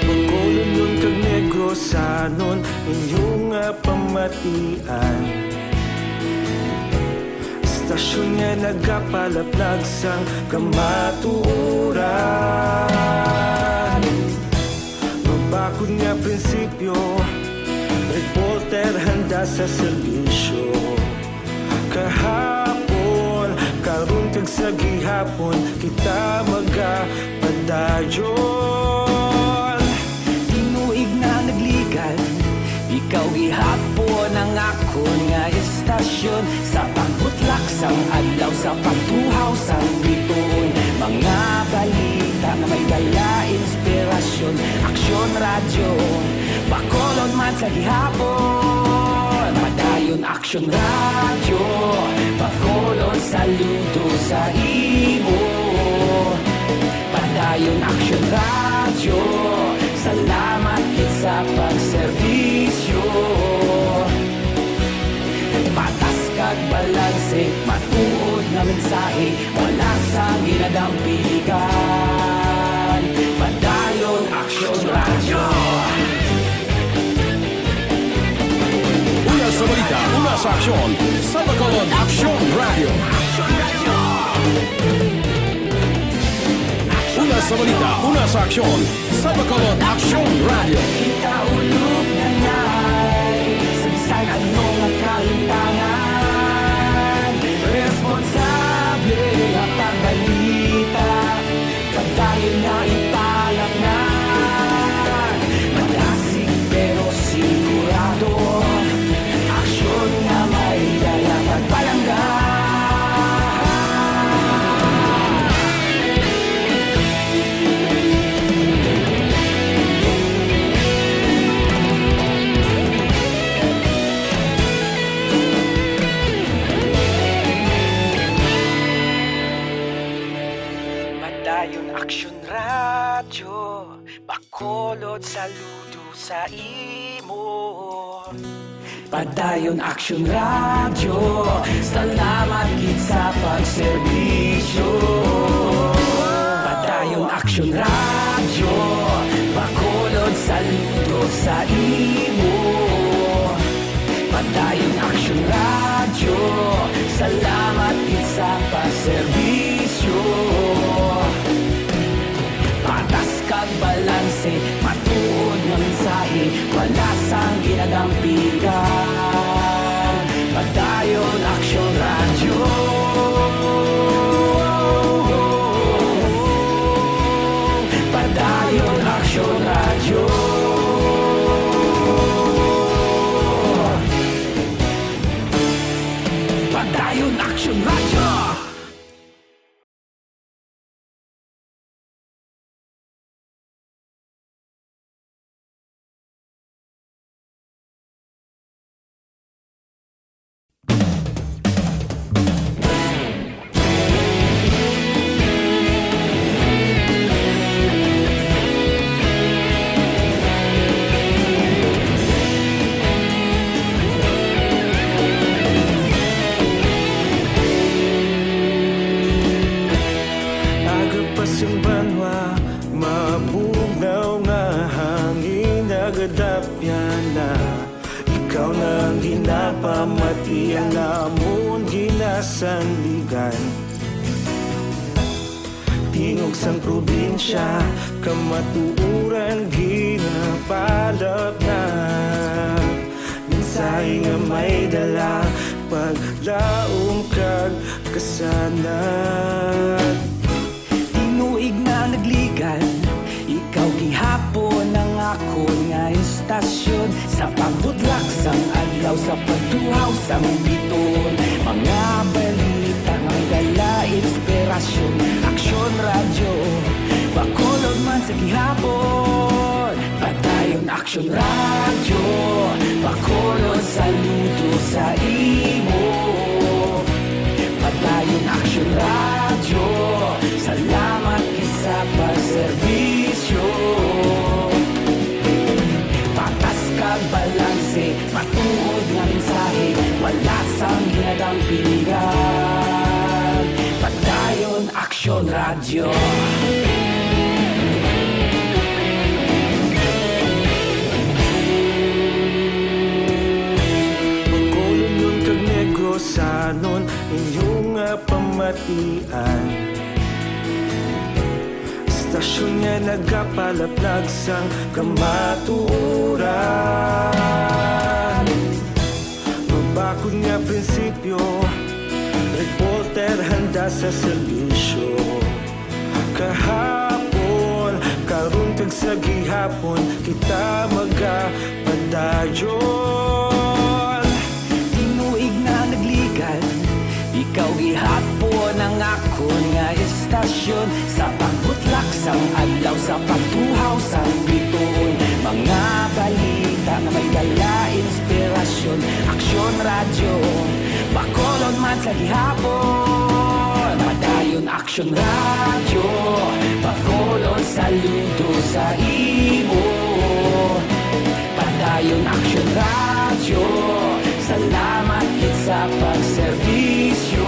Bacolodnon kag Negrosanon, inyo nga pamatian. Istasyon nga nagapalaplag sang kamatuoran. Mabakod nga prinsipyo, reporter handa sa serbisyo. Kahapon, karon kag sa gihapon, kita magapadayon. Tinuig na nagligan, ikaw gihapon ang akon nga istasyon. Sa pagbutlak sang adlaw, sa pagtuhaw sang bituon, mga balita nga may dala inspirasyon. Aksyon Radyo, Bacolod man sa gihapon. Padayon Aksyon Radyo, Bacolod, saludo sa imo. Padayon Aksyon Radyo, salamat gid sa pagserbisyo. Patas kag balanse, matuod nga mensahe, wala sang ginadampigan. Padayon Aksyon Radyo. Una sa balita, una sa aksyon, sa Bacolod Aksyon Radyo. Una sa balita, una sa aksyon, sa Bacolod Aksyon Radyo. Kita ulog na nai, sa bisan ano nga kalimtangan, responsable nga pagbalita. Padayon na ipalapngan, madasig pero sigurado. Aksyon nga may dala pagpalangga. Padayon Aksyon Radyo, Bacolod, saludo sa imo. Padayon Aksyon Radyo, salamat gid sa pagserbisyo. Padayon Aksyon Radyo, Bacolod, saludo sa imo. Padayon Aksyon Radyo, salamat gid sa pagserbisyo. Patas kag balanse, matuod nga mensahe, wala sang ginadampigan. Padayon Aksyon Radyo. Padayon Aksyon Radyo. Padayon Aksyon Radyo. Agadapyana, ikaw na ang ginapamati, ang amon ginasandigan. Tingog sang probinsya, kamatuoran ginapalapnap. Mensahe nga may dala, paglaom kag kasanag. Tinuig na nagligad, ikaw gihapon ang akon nga istasyon. Sa pagbutlak sang adlaw, sa pagtuhaw sang biton, mga balita nga may dala inspirasyon. Aksyon Radyo, Bacolod man sa gihapon. Padayon Aksyon Radyo, Bacolod, saludo sa imo. Padayon Aksyon Radyo, salamat gid sa pagserbisyo. Patas kag balanse, matuod nga mensahe, wala sang ginadampingan. Padayon Aksyon Radyo. Bacolodnon kag Negrosanon, inyo nga pamatian. Istasyon nga nagapalaplag sang kamatuoran. Mabakod nga prinsipyo, reporter handa sa serbisyo. Kahapon, karon kag sa gihapon, kita magapadayon. Tinuig na nagligad, ikaw gihapon ang akon nga istasyon. Sa pagbutlak sang adlaw, sa pagtuhaw sang biton, mga balita nga may dala inspirasyon. Aksyon Radyo, Bacolod man sa gihapon. Padayon Aksyon Radyo, Bacolod, saludo sa imo. Padayon Aksyon Radyo, salamat gid sa pagserbisyo.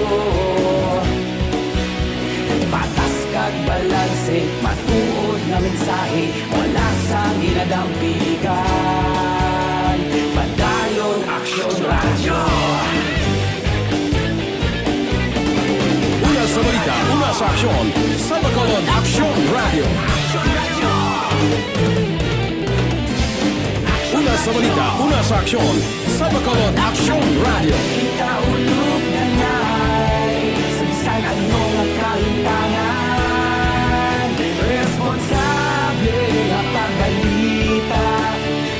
Patas kag balanse, matuod nga mensahe, wala sang ginadampigan. Padayon Aksyon Radyo. Una sa balita, una sa aksyon, sa Bacolod Aksyon Radyo. Una sa balita, una sa aksyon, sa Bacolod Aksyon Radyo. Kita ulog na ngay, sa bisan ano nga kahimtangan, responsable nga pagbalita.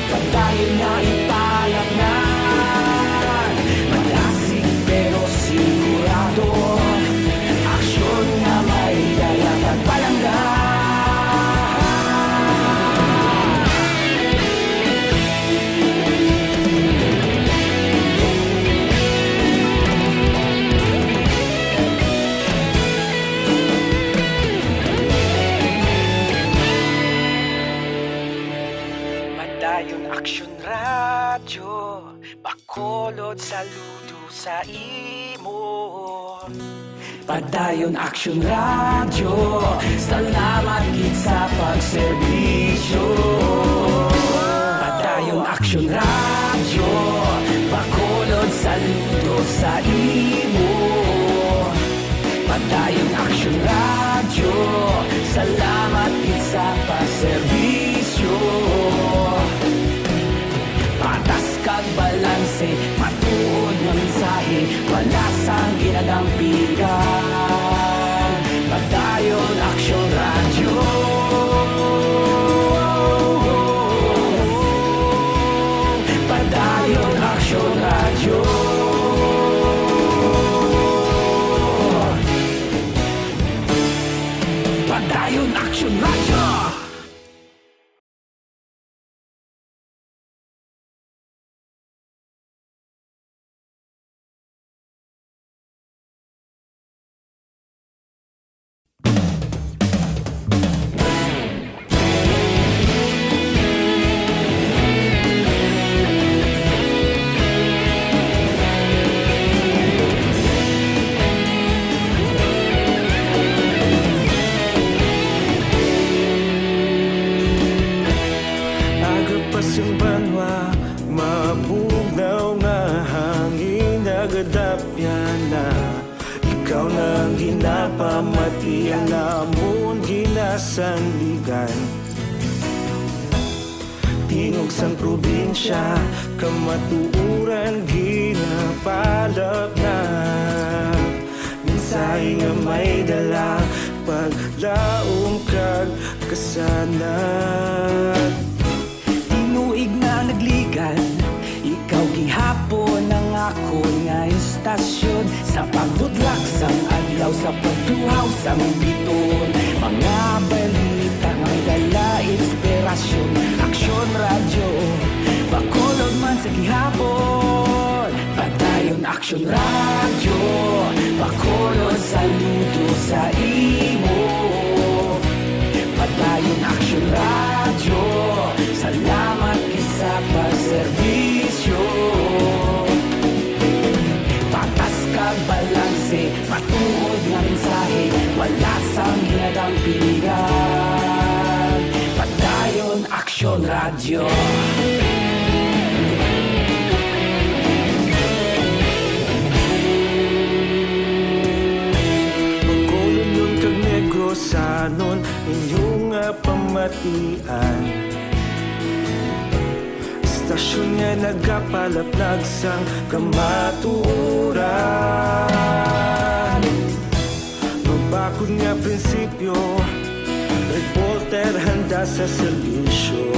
Padayon nga ipalapngan, malasig pero sigurado. Aksyon nga may dala kag palangga. Padayon Aksyon Radyo, Bacolod, saludo sa imo. Padayon Aksyon Radyo, salamat gid sa pagserbisyo. Padayon Aksyon Radyo, Bacolod, saludo sa imo. Padayon Aksyon Radyo, salamat gid sa pagserbisyo. Patas kag balanse, matuod nga mensahe, wala sang ginadampigan. Padayon Aksyon Radyo. Padayon Aksyon Radyo. Sa banwa, mabugnaw nga hangin nagadapyan na. Ikaw na ang ginapamatian namon ginasandigan. Tingog sang probinsya, kamatuoran ginapalapnap. Mensahe nga may dala, paglaom kag kasanag. Tinuig na nagligan, ikaw gihapon ang akon nga istasyon. Sa pagbutlak sang adlaw, sa pagtuhaw sang bituon, mga balita nga may dala inspirasyon. Aksyon Radyo, Bacolod man sa gihapon. Padayon Aksyon Radyo, Bacolod, saludo sa imo. Padayon Aksyon Radyo, salamat gid sa pagserbisyo. Patas kag balanse, matuod nga mensahe, wala sang ginadampingan. Padayon Aksyon Radyo. Bacolodnon kag Negrosanon, inyo nga pamatian. Istasyon nga nagapalaplag sang kamatuoran. Mabakod nga prinsipyo, reporter handa sa serbisyo.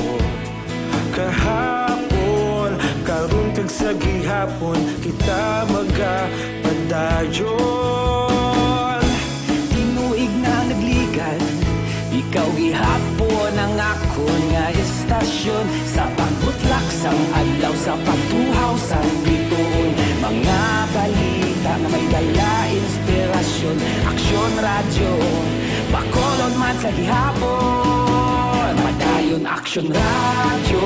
Kahapon, karon kag sa gihapon, kita magapadayon. Tinuig na nagligan, ikaw gihapon ang akon nga istasyon. Sa pagbutlak sang adlaw, sa pagtuhaw sang bituon, mga balita nga may dala inspirasyon. Aksyon Radyo, Bacolod man sa gihapon. Padayon Aksyon Radyo,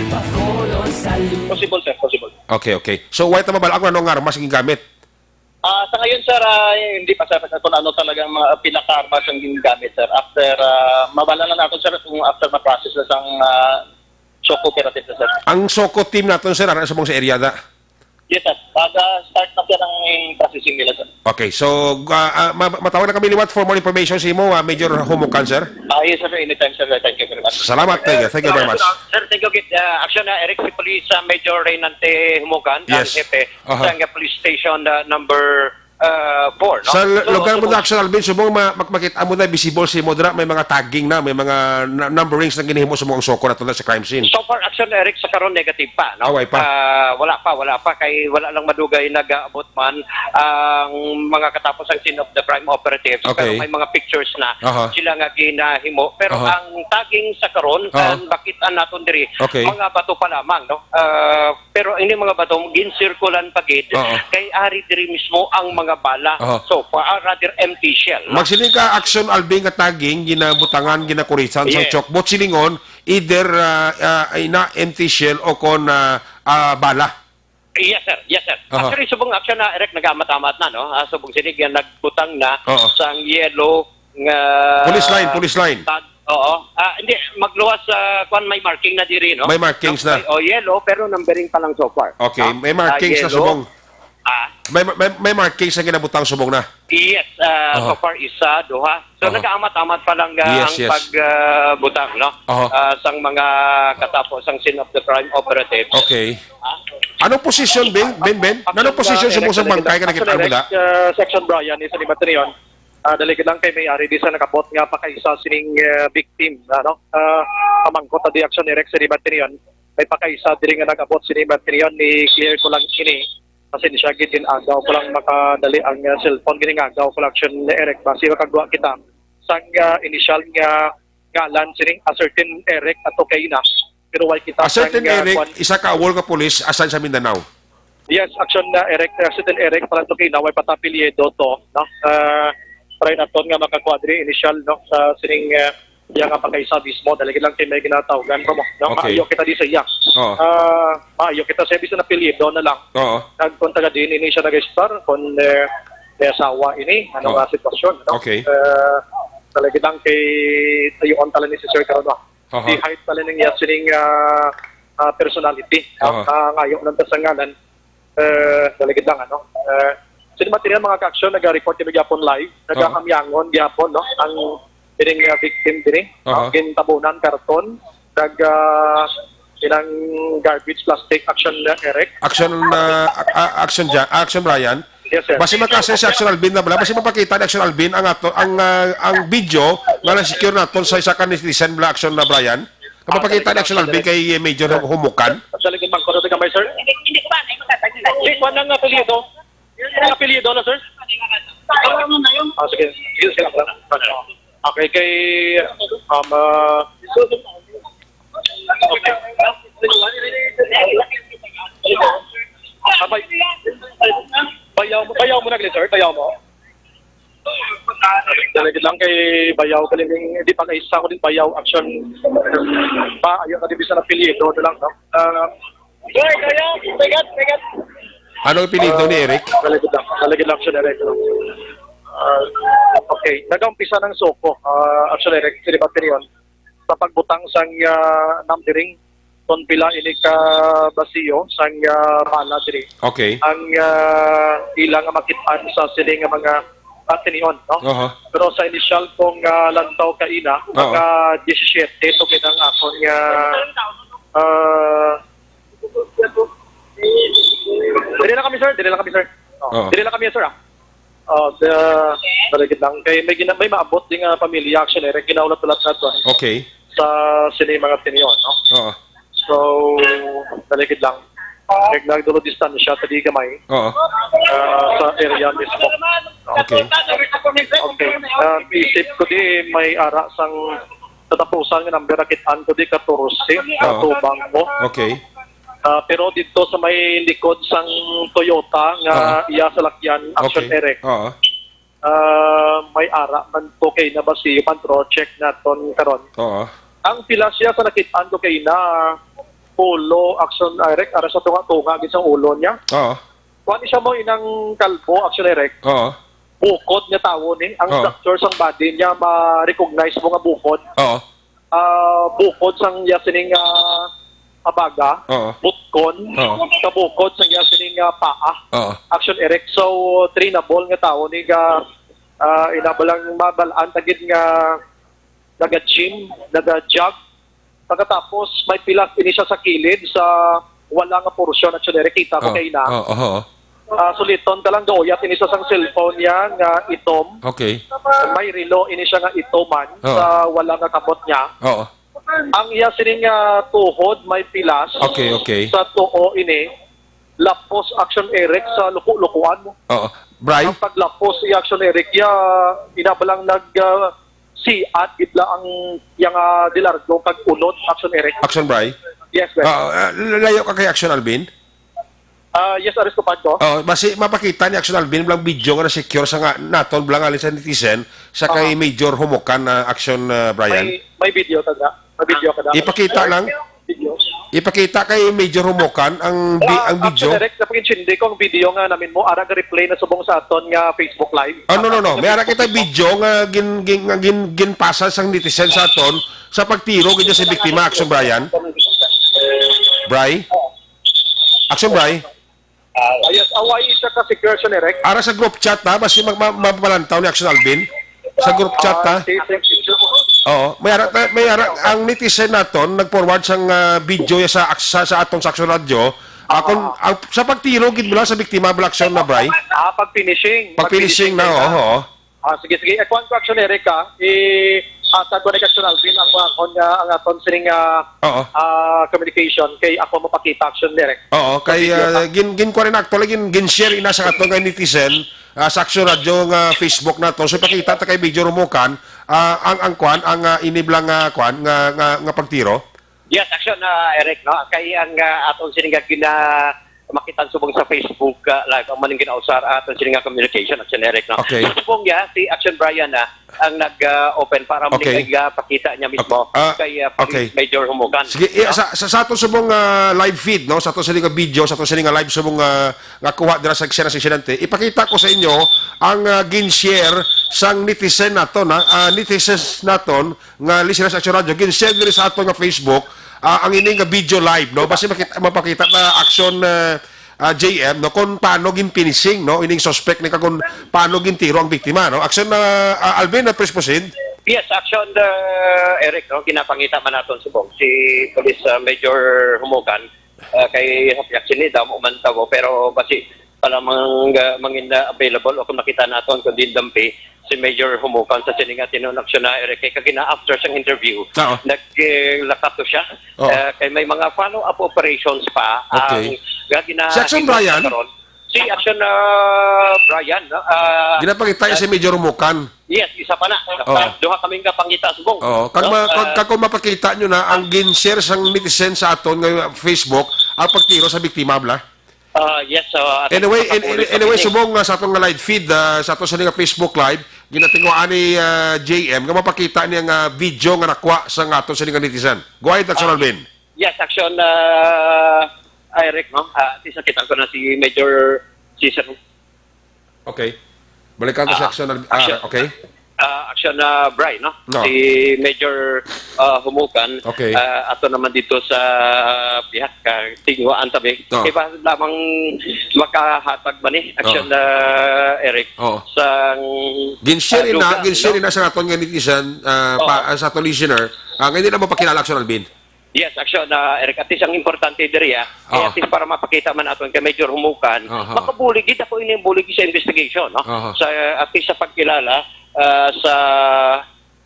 Bacolod sa lu- Possible, sir. Possible. Okay, okay. So, why ta mabal-an kung ano nga armas ang gingamit? Ah, sa ngayon, sir, ah, hindi pa, sir, kung ano talagang mga pinaka-armas ang ginagamit, sir. After, ah, mabal-an na nato, sir, kung after ma-process na sang, ah, SOCO operative na, sir. Ang SOCO team naton, sir, ara subong sa area da? Yes, sir. Pag, ah, start na, sir, ang processing nila, sir. Okay, so, ah, ah, ma- matawag na kami liwat for more information sa imo, ah, Major Humukan, sir. Ah, yes, sir. Anytime, sir. Thank you very much. Salamat, thank you. Thank you very much. Sir, thank you, Gid. Ah, action na, Eric, si Police, ah, Major Reynante Humukan, ang Yes. hepe Aha. sa, ah, Police Station, ah, number, ah, four, no? Sa l- So, lugar mo so, na, Action Alvin, subong ma- mak- makita mo na, visible si mo dira, may mga tagging na, may mga na- numberings na ginhimo sa mga SOCO na to na sa crime scene. So far, Action Eric, sa karon negative pa, no? Away pa. Ah, wala pa, wala pa, kay wala lang madugay nag-aabot man ang mga katapos ang scene of the crime operatives, Okay. pero may mga pictures na Aha. sila nga ginahimo. Pero Aha. ang tagging sa karon, Aha. ang makita naton diri, Okay. mga bato pa lamang, no? Ah, pero ini mga bato, ginsirkulan pa gid, Oo. kay ari diri mismo ang mga bala. Aha. So far, ah, rather empty shell, no? Magsiling ka, Action Alvin, nga tagging, ginabutangan, ginakurisan sa Yes. chokbot, silingon, either, ah, ah, ay na empty shell o kon, ah, ah, bala. Yes, sir. Yes, sir. Aha. Actually, subong action na, Eric, nag-amat-amat na, no? Ah, subong sinig yan, nagbutang na Oo. sang yellow nga Police line, police line. tag-, oo. Ah, hindi, magluwas sa, kwan, may marking na diri, no? May markings na. May, oh, yellow, pero numbering pa lang so far. Okay, No? may markings Ah, na yellow. subong. Ah, May, may, may markings na ginabutang subong na. Yes, ah, Aha. so far isa, duha. So, Aha. nagaamat-amat pa lang, ah, Yes, ang yes. pag, ah, butang, no? Aha. Ah, sang mga katapo sang scene of the crime operatives. Okay. Ah. Anong posisyon, Ben? Ben, Ben? Anong posyon sa Anong posisyon sa mga subong sa Director bangkay ka nakita Director mo da? Direk, ah, Section Brian, isa ni Batrion. Ah, dali lang kay may ari di sa nakabot nga pakaisa sining, ah, victim, ano? Ah, pamangkot ta di action direct sa ni Batrion. May pakaisa diri nga nag-abot sini Batrion ni Claire ko lang ini. Pasensya gid, gin-agaw ko lang makadali ang, ah, cellphone. Gin-agaw ko lang action ni Eric. Basi makagwa kita sang, ah, initial nga ngalan sini, a certain Eric Atoqueina. Pero way kita A certain sang, ah, Eric, kwan. isa ka awol nga pulis, assign sa Mindanao. Yes, action na Eric, a certain Eric, para Atoqueina, way patapilyedo to, no? Ah, try naton nga makakuha diri initial, no, sa sining, ah, iya nga pakaisa mismo, dali lang kay may ginatawgan pa mo, no? Okay. Maayo kita di sa iya. Oo. Ah, maayo kita sa iya, bisan apelyido na lang. Oo. Nagpunta ka din, ini siya nag-start, kung, eh, may asawa ini, ano Oo. nga sitwasyon, no? Okay. Eh, talaga lang kay tayuan tala ni si Sir Karon, no? Aha. Di hide pala ning iya sining, ah, ah, personality, no? Aha. Ah, ngayo lang ta sa ngalan. Eh, dali gid lang, ano? Eh, sino man tini ang mga ka-action, nag-report kami gyapon live, Aha. nagahamyangon gyapon, no? Ang ining, ah, victim diri, Aha. ang gintabunan karton, nag, ah, ilang garbage plastic, Action, uh, Eric. Action, ah, a-, a-, Action Ja-, Action Brian. Yes, sir. Basi makasay si Action Alvin na bala, basi mapakita ni Action Alvin ang ato, ang, ah, ang video nga na-secure naton sa isa ka netizen bala, Action na Brian. Kapapakita ni Action Alvin kay Major Humukan. Sa lagi bangko sa gamay, sir. Hindi ko ba, hindi ko tatagin. Di, kuwan ang apelyido. Ang apelyido na, sir? Ah, sige. Sige, sige lang. Okay, kay, um, ah, okay. Ah, bay-, bayaw mo, bayaw mo na gali, sir. Bayaw mo. Dali gid lang kay bayaw, galing, di pa kaisa ko din bayaw, Action. Ba, ayaw na din bisan apelyido na lang, no? Ah, Sir, kayo, bigat, bigat. Ano ang apelyido ni Eric? Dali gid lang, dali gid lang, Action Eric, no? Ah, okay, nag-umpisa ng SOCO, ah, Action Eric, sino ba tiniyon? Sa pagbutang sang, ah, numbering, kung pila ini ka basiyo sang, ah, bala diri. Okay. Ang, ah, ila nga makit-an sa sini nga mga, ah, tinion, no? Aha. Pero sa initial kong, ah, lantaw kaina, Oo. mga diyesisiyete to gid ang akon nga, ah, diri lang kami, sir. Diri lang kami, sir. Oh, Oo. diri lang kami, sir, ah. Oh, the, dali gid lang. Kay may gina-, may maabot din nga pamilya, Action Eric, ginaulat-ulat na to Okay. sa sini mga tinion, no? Oo. So, dali gid lang. Nag-, nagdulo distansya sa di gamay, Oo. ah, sa area mismo. Okay. Okay. Ah, isip ko di may ara sang katapusan nga number, nakit-an ko di katorse, Oo. katubang mo. Okay. Ah, pero dito sa may likod sang Toyota nga Oo. iya salakyan, Action Okay. Eric. Oo. Ah, may ara man to kay na basi man, pero check naton karon. Oo. Ang pila siya sa nakit-an ko kay na ulo, Action Eric, ara sa tunga-tunga gid sa ulo niya. Oo. Kuan siya mo inang kalbo, Action Eric. Oo. Bukod nga tawo ni. Ang Oo. structure sang body niya ma-recognize mo nga bukod. Oo. Ah, bukod sang iya sining, ah, abaga, Oo. butkon, Oo. kabukod sang iya sining, ah, paa. Oo. Action Eric. So, trainable nga tawo ni nga, ah, ina ba lang mabal-an ta gid nga naga-gym, naga-jog. Pagkatapos, may pilas ini siya sa kilid, sa wala nga porsyon, Action Eric. Kita ko Oo. kay na. Oo, oo. Ah, suliton ka lang, gauyat ini sa sang cellphone niya nga itom. Okay. May relo ini siya nga itoman Oo. sa wala nga kamot niya. Oo. Ang iya sining, ah, tuhod may pilas Okay, okay. sa tuo ini. Lapos, Action Eric, sa luko-lukuan. Oo. Bray? Ang paglapos, iya, Action Eric, ya, inabalang nag, ah, siat gid la ang yang, ah, dilargo kag unod, Action Eric. Action Bray? Yes, sir. Ah, ah, layo ka kay Action Alvin? Ah, yes, Aris Tupanto. Oh, basi mapakita ni Action Alvin blang video nga na-secure sa nga naton blang ali sa netizen sa kay Aha. Major Humukan na Action, ah, Brian. May, may video ta na. May video ka na. Ipakita lang. Video. Ipakita kay Major Humukan ang bi-, Ah, ang video. Action Eric, sa pag-intindi ko ang video nga namin mo, ara ga-replay na subong sa aton nga Facebook Live. Oh, no, no, no. May ara kita video nga gin-, gin-, nga gin-, ginpasa sang netizen sa aton sa pagtiro gid sa biktima, Action Brian. Bray? Action, Bray? Ah, yes, away siya ka secure siya ni Rex. Ara sa group chat, ha? Basi mag-, ma-, mapalantaw ni Action Alvin. Sa group chat, ha? Ah, si, si, Oo. May ara, may ara, ang netizen naton, nag-forward sang, ah, video ya sa, sa, sa atong sa Action Radio. Akon, Ah. ang, sa pagtiro, gid bala sa biktima, bala Action na, Bray? Ah, pag finishing. Pag finishing na, Pag finishing oo, na. oo. Ah, sige, sige. Eh, kuwan ko, Action Eric, ah. I-, ah, tag ko ni Action Alvin ang, ang, ang, ang aton sining, ah, Oo. ah, communication kay ako mapakita, Action Eric. Oo, kay, Pag-video ah, ta. gin-, gin-, kuwan na actually, gin-, gin-share ina sa aton nga netizen, ah, sa Action Radio nga Facebook nato. So, ipakita ta kay Major Humukan, ah, ang, ang kuwan, ang, ah, iniblang, ah, kuwan, nga, nga, nga pagtiro. Yes, Action, ah, Eric, no? Kay ang, ah, aton sining nga gina-, makita subong sa Facebook, ah, Live, ang maning ginausar aton sini nga communication, Action Eric, no? Okay. So, subong niya, si Action Brian na ang nag-open para maning Okay. nagpakita niya mismo Okay. Ah, kay, ah, Police okay. Major Humukan, Sige, eh, no? sa, sa, sa ato subong, ah, live feed, no? Sa ato sini nga video, sa ato sini nga live subong, ah, nga kuha dira sa eksena sa insidente, ipakita ko sa inyo ang, ah, gin-share sang netizen naton, ha? Ah, netizens naton nga listeners sa Action Radio, gin-share diri sa aton nga Facebook, ah, ang ini nga video live, no? Basi makita, mapakita na Action, ah, ah, J M, no, kung paano gin-finishing, no, ining suspect ni kag kung paano gintiro ang biktima, no? Action, ah, ah, Alvin, ah, please proceed. Yes, Action, ah, Eric, no, ginapangita man naton subong si Police, ah, Major Humukan, ah, kay hapyak sini damo man tawo, pero basi pa lamang, ah, mangin na available o kung makita naton kung din dampi si Major Humukan sa sini nga tinuod nga aksyon na, Eric, kay kagina after sang interview, Oo. nag, eh, lakato siya. Oo. Ah, kay may mga follow-up operations pa Okay. ang nga gina- Si Action Brian? karon. Si Action, ah, Brian, no? Ah, Ginapakita niya ah, si Major Humukan. Yes, isa pa na. Oo. Duha kaming kapangita subong. Oo. Kag No? ma-, kag, Ah, kag kung mapakita nyo na ang gin-share sang netizen sa aton nga Facebook, ang pagtiro sa biktima, bla? Ah, yes, ah, Anyway, in, in, pagkakuli sa anyway, piling. subong nga sa atong nga live feed, ah, sa ato sa nga Facebook Live, ginatinguhaan ni, ah, J M nga mapakita niya nga video nga nakuha sa nga ato sa nga netizen. Go ahead, Action Ah, Alvin. Yes, Action, ah, Eric, no? Ah, at least nakita ko na si Major Cesar. Okay. Balikan ko sa Ah, Action Alvin. Ah, Action, okay. ah, Action, ah, Brian, no? No. Si Major, ah, Humukan, Okay. ah, ato naman dito sa bihak, ah, tinguhaan tabi. No. Iba lamang makahatag ba ni Action, Oh. ah, Eric? Oh. Sang, Gin-share ah, na, lugar, gin-share no? na sa aton nga netizen, ah, Oo. pa, ah, sa aton listener. Ah, nga hindi na mapakilala, Action Alvin. Yes, Action, ah, Eric, at least ang importante diri, ah, kay Oo. at least para mapakita man naton kay Major Humukan, Aha. makabulig gid ako ini bulig sa investigation, no? Aha. Sa, at least sa pagkilala, ah, sa,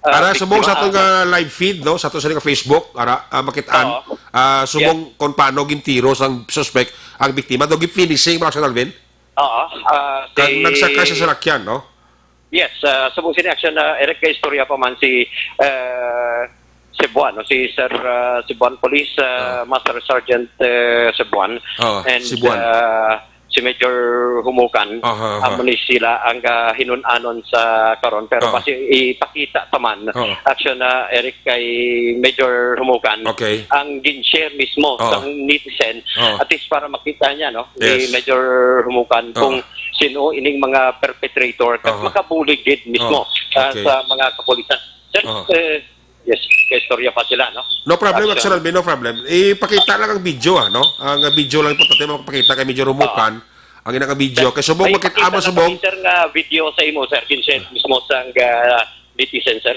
ah, Ara, subong biktima, sa aton ah, nga live feed, no? Sa aton sa nga Facebook, ara, ah, makitaan, Oo. ah, subong Yes. kung paano gintiro sang suspect ang biktima. Do, gi-finishing, mga Action Alvin? Oo, ah, Kag si nagsaka siya sa salakyan, no? Yes, ah, subong sini, Action, ah, Eric, kay istorya pa man si, ah, Cebuan, no? Si Sir, ah, Cebuan Police, ah, Oh. Master Sergeant, eh, Cebuan. Oh, And, Cebuan. ah, si Major Humukan, Aha, aha. amo ni sila ang, ah, hinun-anon sa karon. Pero Oh. basi ipakita pa man, Oh. Action, ah, Eric, kay Major Humukan, Okay. ang gin-share mismo Oh. sa netizen, Oh. at least para makita niya, no, ni Yes. Major Humukan Oh. kung sino ining mga perpetrator, kag Oh. makabulig gid mismo, Oh. ah, Okay. sa mga kapulisan. Sir, Oh. eh, yes, kay istorya pa sila, no? No problem, Action. Action Alvin, no problem. Ipakita lang ang video, ah, no? Ang, ah, video lang importante, makapakita kay Major Humukan. Oo. Ang ina nga video. Oo. Kay subong May makita ipakita mo, lang subong. kami, sir, nga video sa imo, sir. Gin-share mismo sa, ah, netizen, sir.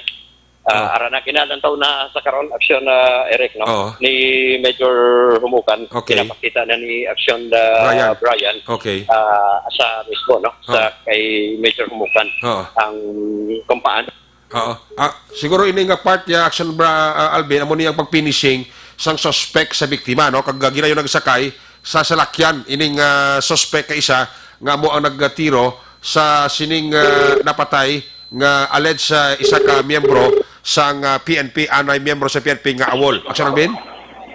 Ah, Oh. ara na, kinalantaw na sa karon, Action, ah, Eric, no? Oo. Ni Major Humukan. Okay. Pinapakita na ni Action, ah, Brian. Brian, Okay. ah, sa mismo, no? Sa Oo. kay Major Humukan. Oo. Ang kumpaan. Oo. Ah, siguro ini nga part ya, Action Bra-, ah, Alvin, amo ni ang pag-finishing sang suspect sa biktima, no? Kag, ah, ginayo nagsakay sa salakyan ining, ah, suspect nga isa nga amo ang nagtiro sa sining, ah, napatay nga alleged sa isa ka miyembro sang, ah, P N P, anay miyembro sa P N P nga AWOL. Action Alvin?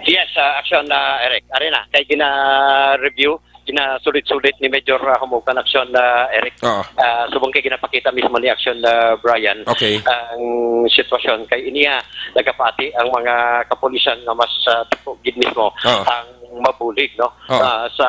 Yes, ah, Action, ah, Eric. Ari na, kay gina-review, ginasulit-sulit ni Major, ah, Humukan, Action, ah, Eric. Oo. Ah, subong kay ginapakita mismo ni Action, ah, Brian Okay. ang sitwasyon kay iniya nagapati ang mga kapulisan nga mas, ah, dako gid mismo Oo. ang mabulig, no? Oo. Ah, sa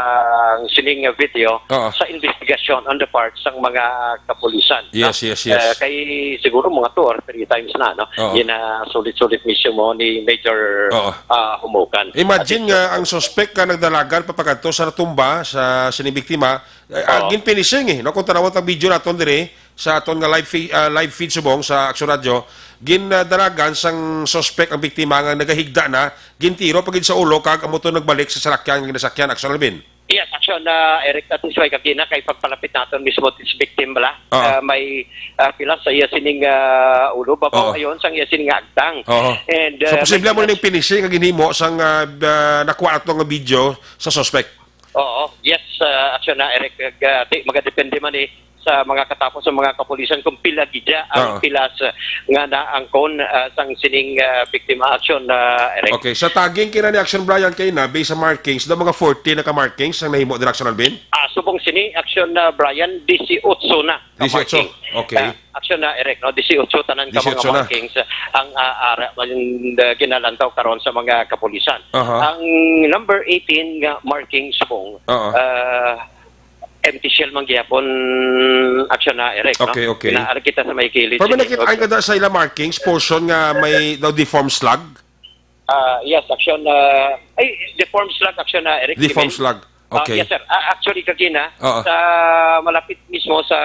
sining video Oo. sa investigasyon on the part sang mga kapulisan, no? Yes, yes, yes. Eh, kay siguro mga two or three times na, no? Oo. Ginasulit-sulit mismo ni Major, Oo. ah, Humukan. Imagine At nga ang suspect nga nagdalagan papakadto sa natumba sa sining biktima, eh, ah, Oo. gin-finishing, eh, no? Kung tanawon ang video naton diri sa aton nga live fe-, ah, live feed subong sa Action Radio, gindalagan sang suspect ang biktima nga nagahigda na, gintiro pa gid sa ulo kag amo to nagbalik sa salakyan nga ginasakyan, Action Alvin. Yes, Action, ah, Eric, that is why kagina kay pagpalapit naton mismo this victim bala, Oo. ah, may, ah, pila sa iya sining, ah, ulo, babaw Oo. ayon sang iya sining nga agtang. Oo. And, So, ah, posible may mo ning finishing nga ginhimo sang, ah, ah, nakuha nato nga video sa suspect. Oo. Yes, ah, Action na, Eric. Ag, ah, di, magadepende man ni sa mga katapo sa mga kapulisan kung pila gid ang Oo. pilas, ah, nga naangkon, ah, sang sining, ah, biktima, Action, ah, Eric. Okay, sa tagging kina ni Action Brian kay na, based sa markings, daw mga forty na ka markings ang nahimo dira, Action Alvin? Ah, subong sini, Action, ah, Brian, disiotso na ka Disiotso, markings. okay. Ah, Action na, Eric, no? Disiotso tanan ka mga Disiotso na. markings, ah, ang, ah, ara, ang, ah, ginalantaw karon sa mga kapulisan. Aha. Ang number eighteen nga marking, subong, Oo. ah, empty shell man gihapon, Action na, Eric, no? Okay, okay. Inaari kita sa may kilid Pero may sini, nakita okay. ka sa ila markings, portion nga may daw deformed slug? Ah, yes, Action, ah, ay, deformed slug, Action na, Eric. Deformed Kimin? slug. Ah, Okay. yes, sir. Ah, actually, kagina, Oo. sa malapit mismo sa,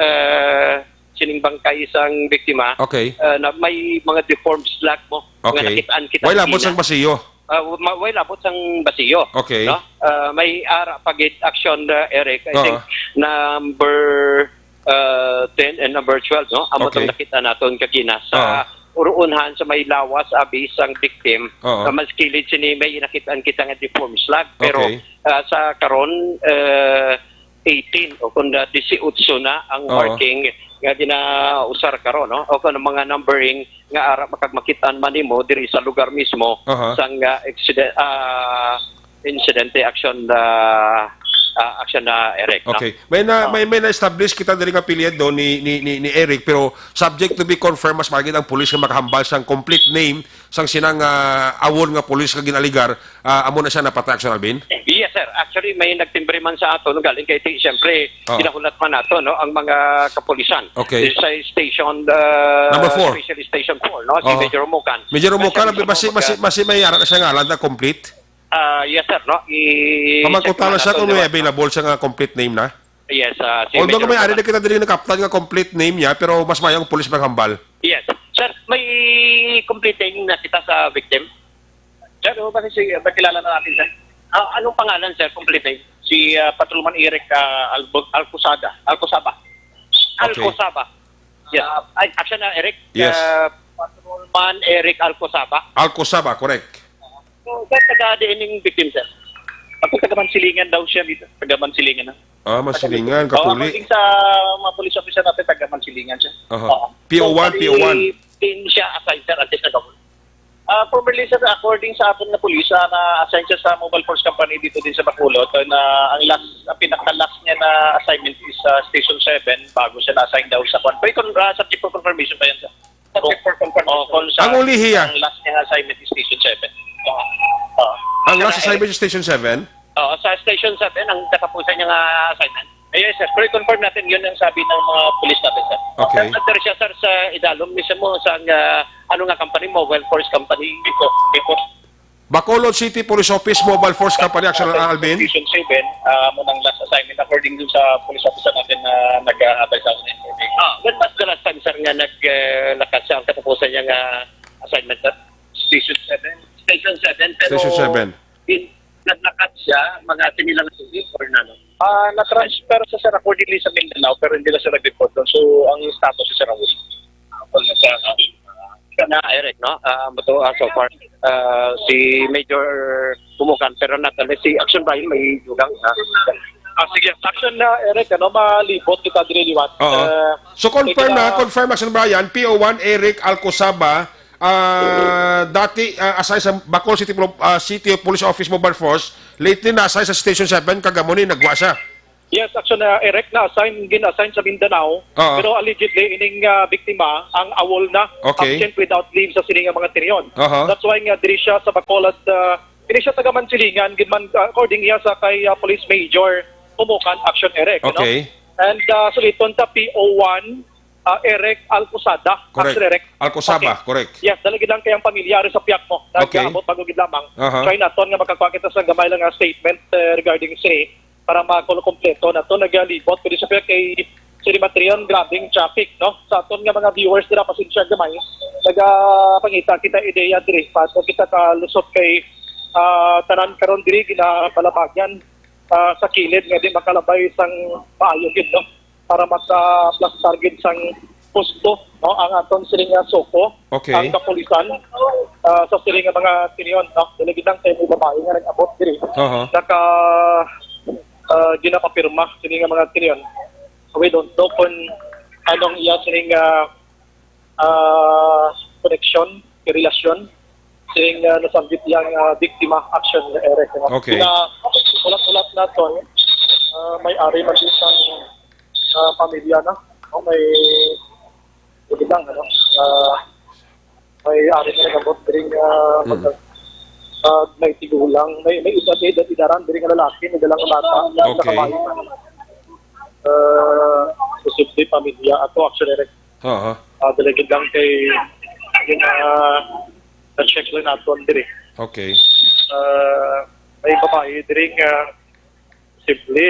ah, sining bangkay sang biktima, Okay. ah, na may mga deformed slug mo nga Okay. nakit-an kita Wala, kagina. Bot sang basiyo. Ah, ma-, way labot sang basiyo, Okay. no? Ah, may ara pa gid, Action, uh, Eric. I Oo. think number, uh, ten and number twelve, no? Amo Okay. tong nakita naton kagina sa Oo. uruunhan sa may lawas, abi sang victim. Oo. Sa mas kilid sini may nakit-an kita nga deformed slug. Pero, Okay. ah, sa karon, uh, eighteen o kung na disiotso na ang Oo. marking nga ginausar karon, no? O kung ang mga numbering nga ara makagmakitaan man nimo diri sa lugar mismo Aha. sang, ah, eksiden-, ah, insidente, Action, ah, ah, Action na, Eric, no? Okay. May na Ah. may may na-establish kita diri nga apelyido ni ni ni, ni Eric, pero subject to be confirmed, mas magid ang pulis nga makahambal sang complete name sang sinang, ah, awol nga pulis nga ginaligar, ah, amo na siya napatay, Action Alvin? Yes, sir. Actually, may nagtimbre man sa aton, galing kay ti-, siyempre, Oh. ginahulat man nato, no, ang mga kapulisan Okay. sa station, ah, Number four. Special Station four, no, si Oh. Major Mukan. Major Mukan, Special Major basi, basi, Mukan. basi may ara na siya ngalan na complete? Ah, yes, sir, no. I-check Pamangkutan man na siya nato kung may liwat, no? available siya nga complete name na. Yes, ah, si Although Major may ari Mukan. na kita diri nakaptan nga complete name niya, pero mas mayo ang pulis maghambal. Yes. Sir, may complete name na kita sa victim? Sir, o, basi si, ba kilala na natin, sir? Ah, anong pangalan, sir? Complete name? Si, ah, Patrolman Eric, ah, Albo-, Alcosada. Alcosaba. Okay. Alcosaba. Yes. Ah, ay, Action na, Eric. Yes. Ah, Patrolman Eric Alcosaba. Alcosaba, correct. So, sir, taga diin ning victim, sir? Ako, taga Mansilingan daw siya dito. Taga Mansilingan, ha? Ah, Mansilingan, Oo, Kapuli. According sa mga police officer natin, taga Mansilingan siya. Aha. Oo. P O one, So, P O one. Din siya assign, sir, at least nag-, Ah, formerly, sir, according sa aton nga pulis, ah, na-assign siya sa Mobile Force Company dito din sa Bacolod. Ah, na ang last, ang pinaka-last niya na assignment is sa Station seven, bago siya na-assign daw sa kwan. Pero kon-, ah, subject for confirmation pa yan, sir. Subject for confirmation. Oh, kung sa Ang ulihi, ah. ang last niya nga assignment is Station seven. Oo. Oo. Ang last Sir, assignment is Station seven? Oo, sa Station seven, ang katapusan niya nga assignment. Yes, sir. Pero confirm natin, yun ang sabi ng mga pulis natin, sir. Okay. Under siya, sir, sa idalom mismo sa, ah, ano nga company mo, Mobile Force Company, before, before. Bacolod City Police Office Mobile Force Company, Action Alvin. Station seven, ah, mo nang last assignment according dun sa police officer natin na nag-aabay sa akin. Ah, when was the last time, sir, nga nag, ah, lakas siya ang katapusan niya nga assignment, sir? Station seven. Station seven, pero Station seven. in-, naglakat siya, mga sinilang sulit or nano? Ah, na-transfer sa, sir, accordingly sa Mindanao, pero hindi na siya nag-report doon. So, ang status is, sir, ang Ako na siya, ah, siya na, Eric, no? Ah, amo to, ah, so far, ah, si Major Pumukan, pero not unless si Action Brian may dugang, ah. Ah, sige. Action na, Eric, ano, malibot kita diri liwat. Oo. Ah, So, confirm sige na, na. confirm, Action Brian, P O one Eric Alcosaba, ah, dati, ah, assign sa Bacol City Pol-, ah, City Police Office Mobile Force, lately na-assign sa Station seven, kag amo ni nagwa siya. Yes, Action, uh, Eric, na-assign, gin-assign sa Mindanao, Oo. pero allegedly, ining, uh, biktima, ang awol na, Okay. absent without leave sa sini nga mga tinion. Aha. That's why nga diri siya sa Bacolod, uh, diri siya taga Mansilingan, gid man, uh, according niya sa kay, uh, Police Major Pumukan, Action, Eric, no? Okay. And, uh, suliton ta P O one, uh, Eric Alcosada, Correct. Action, Eric. Alcosaba, Okay. correct. Yes, dali gid lang kay ang pamilya ari sa piyak mo. Okay. Nag-abot bago gid lamang. Aha. Try naton nga makakita sa gamay lang nga statement, uh, regarding sa para makumpleto nato, nagalibot pwede sa kay Siri Matrion, grabing traffic, no? Sa aton nga mga viewers dira, pasensya gamay. Nagapangita kita ideya diri, pato kita kalusot kay, ah, tanan karon diri ginapalabagan, ah, sa kilid nga di makalabay sang maayo gid, no? Para maka-plus target sang husto, no? Ang aton sini nga SOCO, Okay. ang kapulisan, ah, sa sini nga mga tinion, no? Dili gid lang kay may babae nga nag-abot diri. Aha. Naka, ah, ginapapirma sini nga mga tinion. We don't know kung anong iya sining, ah, ah, connection, relasyon, sining, ah, nasambit yang, ah, biktima, Action Eric, no? Okay. Kina-, ulat-ulat naton, ah, may ari man di sang, ah, pamilya na, no? May, hindi lang, ano, ah, may ari na nagabot diri nga, mm, ah, may tigulang, may, may edad, edad, edaran diri nga lalaki, may dalang bata, okay, nakabayi. Ah, posible pamilya ato, actually, Rex. Aha. Ah, dalagid lang kay, yun, ah, na-check lang naton diri. Okay. Ah, may babae diri nga simple,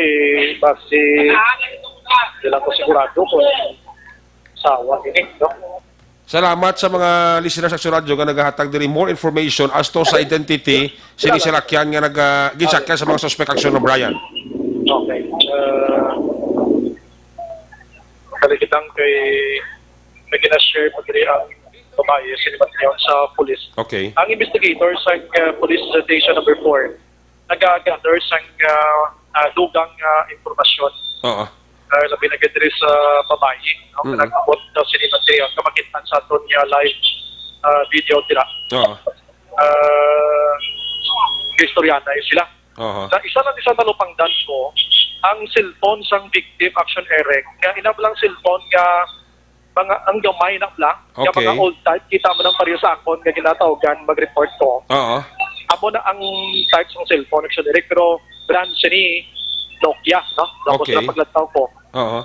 basi di lang ko sigurado kung asawa ini, no? Salamat sa mga listeners sa Aksyon Radyo nga nagahatag diri more information as to sa identity sini, salamat, salakyan nga naga-, ginsakyan sa mga suspect, Aksyon O'Brien. Okay. Uh, Kaligitang kay may gina-share pa diri ang babae, sini Mateo, sa police. Okay. Ang investigator sa, uh, police station number four, naga-gather sang, ah, ah, dugang, ah, impormasyon. Oo. Ah, labi na gid diri sa babayi, no? Mm. Nag-abot daw sini Mateo, kamakit-an sa aton nga live, ah, video dira. Oo. Ah, istorya na sila. Oo. Sa isa lang, isa talupangdan ko, ang cellphone sang victim, Action Eric, nga ina lang cellphone nga mga, ang gamay na bla, nga, okay, mga old type, kita mo nang pareho sa akon nga ginatawgan, mag-report ko. Oo. Amo na ang type sang cellphone, actually, pero brand siya ni Nokia, no? Tapos, okay, na paglantaw ko. Oo.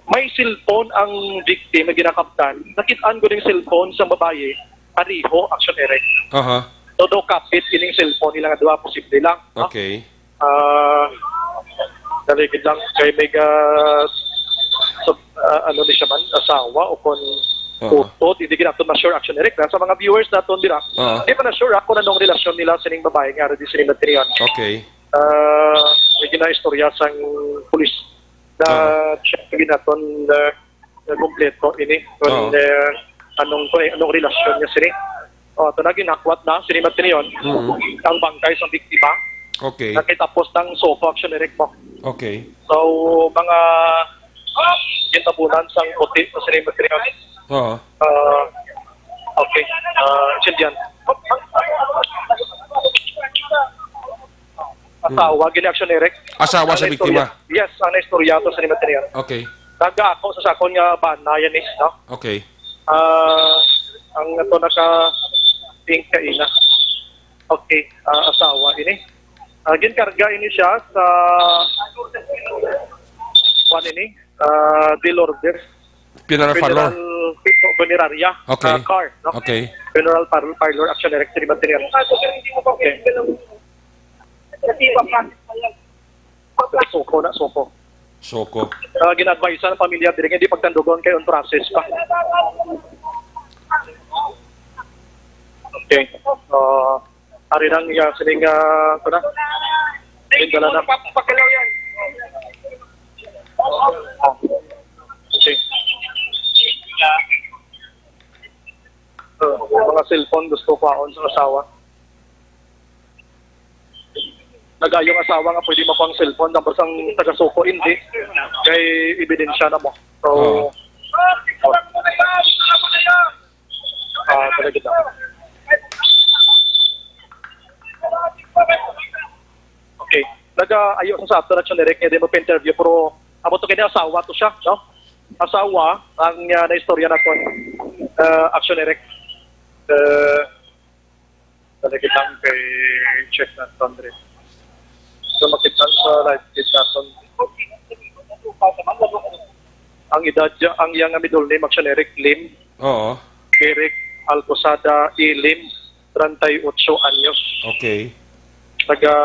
May cellphone ang victim nga ginakaptan. Nakit-an ko ning cellphone sa babayi, pareho, Action Eric. Aha. So, do kapit ining cellphone nila nga duha, posible lang, no? Okay. Ah, daligid lang kay may ga-, so, ah, ano ni siya man, asawa o kon, oo, utod, hindi gid nato na sure, Action Eric, sa mga viewers naton dira. Oo. Hindi pa na sure ako anong relasyon nila sining babae nga ready sining material. Okay. Ah, may ginaistorya sang pulis na, oo, check gid naton, ah, na kompleto ini. Kung, oo, eh, anong, anong relasyon niya sini. O, ito na, ginakwat na, sini Matinion. Mm. Ang bangkay sa biktima. Okay. Nakitapos ng SOCO, Action Eric, po. Okay. So, mga gintabunan sang puti sa sini Matinion. Oo. Ah, okay. Ah, intindihan. Asawa, hmm, gini, Action Eric. Asawa sa biktima? Yes, ang naistorya to sa ni Material. Okay. Taga ako sa sakon nga bana yan eh, no? Okay. Ah, ang ato naka pink kaina. Okay, ah, asawa ini. Ah, ginkarga ini siya sa, kuan ini, ah, De Lourdes. Funeral parlor. Funeral, funerarya, okay, ah, car, no? Okay. Funeral parlor, parlor, Action Direct, City Material. Okay. SOCO na, SOCO. SOCO. Ah, gina-advise ang pamilya diri nga di pagtandugon kay on process pa. Okay. Ah, ari nang iya sining, ah, ano na? Gindala na. Ah, okay. Ah, mga cellphone gusto kwaon sa asawa. Nagayo ang asawa nga pwede makuha ang cellphone, tapos ang taga-SOCO hindi. Kay ebidensya na mo. So, oo. Ah, talaga daw. Okay. Nagaayo sa, sa ato na siya direct nga di mo pa-interview, pero amo to kini asawa to siya, no? Asawa ang, ah, naistorya naton, ah, Action Direct. Ah, talaga lang kay check na to, Andre. So, makita sa live feed naton. Ang edad niya, ang iya nga middle name, Action Eric Lim. Oo. Eric Alcosada E. Lim, treinta y ocho anyos. Okay. Taga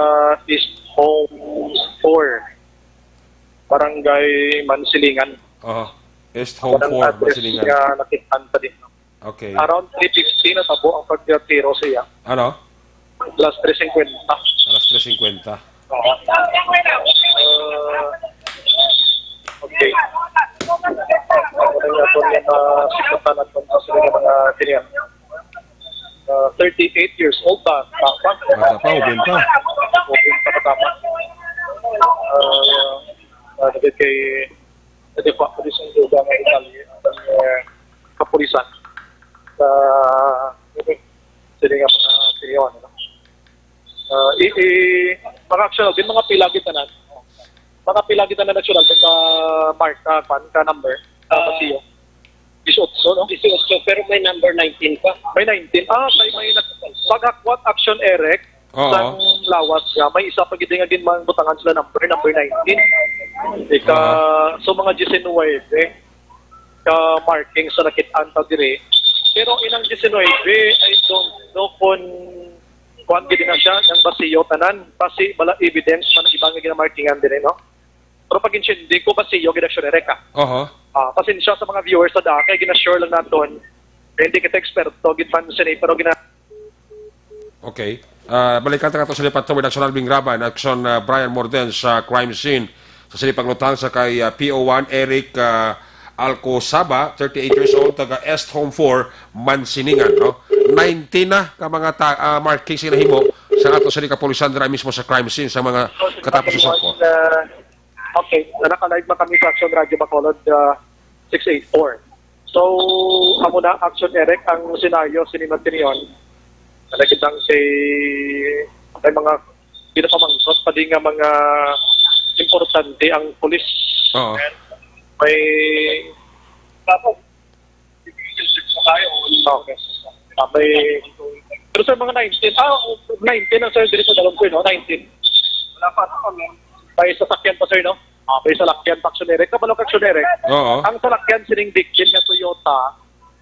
East Home four, Barangay Mansilingan. Oo. East Home four, Mansilingan. Ang address niya, nakita pa din. Okay. Around three fifty natabo ang pagtiro siya. Ano? Alas tres cincuenta. Alas tres cincuenta. Oo. Uh, okay. Ano na nga po yung, uh, sipatan at mga sila ng mga ganyan? Uh, thirty-eight years old pa. Tama. Bata pa, ubin pa. Ubin pa, tama. Uh, uh, kay Ito po, police ang duga nga itali ang, eh, kapulisan sa, sila nga mga siniyon, ano? Ah, i, i, mga actual, din mga pila gid tanan. Mga pila gid tanan actual, din ka mark, ka, kwan, ka number, ka Ah. Pasiyo. Dieciocho, no? Dieciocho, pero may number nineteen pa. May nineteen. Ah, kay may nag-, paghakwat action, Eric, Oo. Sang lawas niya, may isa pa gid nga ginmangbutangan sila number, number nineteen. Ika, Aha. So, mga diecinuebe ka markings sa nakit-an ta diri. Pero inang diecinuebe, I don't know kung kuwan gid na siya, nang basiyo tanan. Basi, wala evidence man ang iba nga ginamarkingan diri, no? Pero pag intindi ko, basiyo gid ang Shurerek, ah. Oho. Ah, pasensya sa mga viewers sa daan, kay gina-sure lang naton. Kay hindi kita eksperto, gid man sini, pero gina- Okay. Ah, balikan ta nga to sa Lipat Tawid, Action Alvin Graban, Action, ah, Brian Morden sa crime scene. Sa sini panglutang sa kay, ah, P O one Eric, ah, Alcosaba, thirty-eight years old, taga East Home four, Mansiningan, no? Nineteen na ka mga ta-, ah, markings nga nahimo sa ato sa kapulisan dira mismo sa crime scene sa mga katapos sa sangko. Uh, okay, naka-live na kami sa Action Radio Bacolod, uh, six eight four. So, amo na, Action Eric, ang senaryo sini matinion. Nakitang si, may mga ginapamangkot pa di nga mga importante ang pulis. Oo. May, tapos, okay. Ah, may, pero sa mga nineteen, ah, nineteen ang, sir, diri sa dalom ko, no? Nineteen. Wala pa, no? May sasakyan pa, sir, no? Ah, may salakyan pa, Action Eric. Kabalo ka, Action Eric. Oo. Ang salakyan sining victim nga Toyota,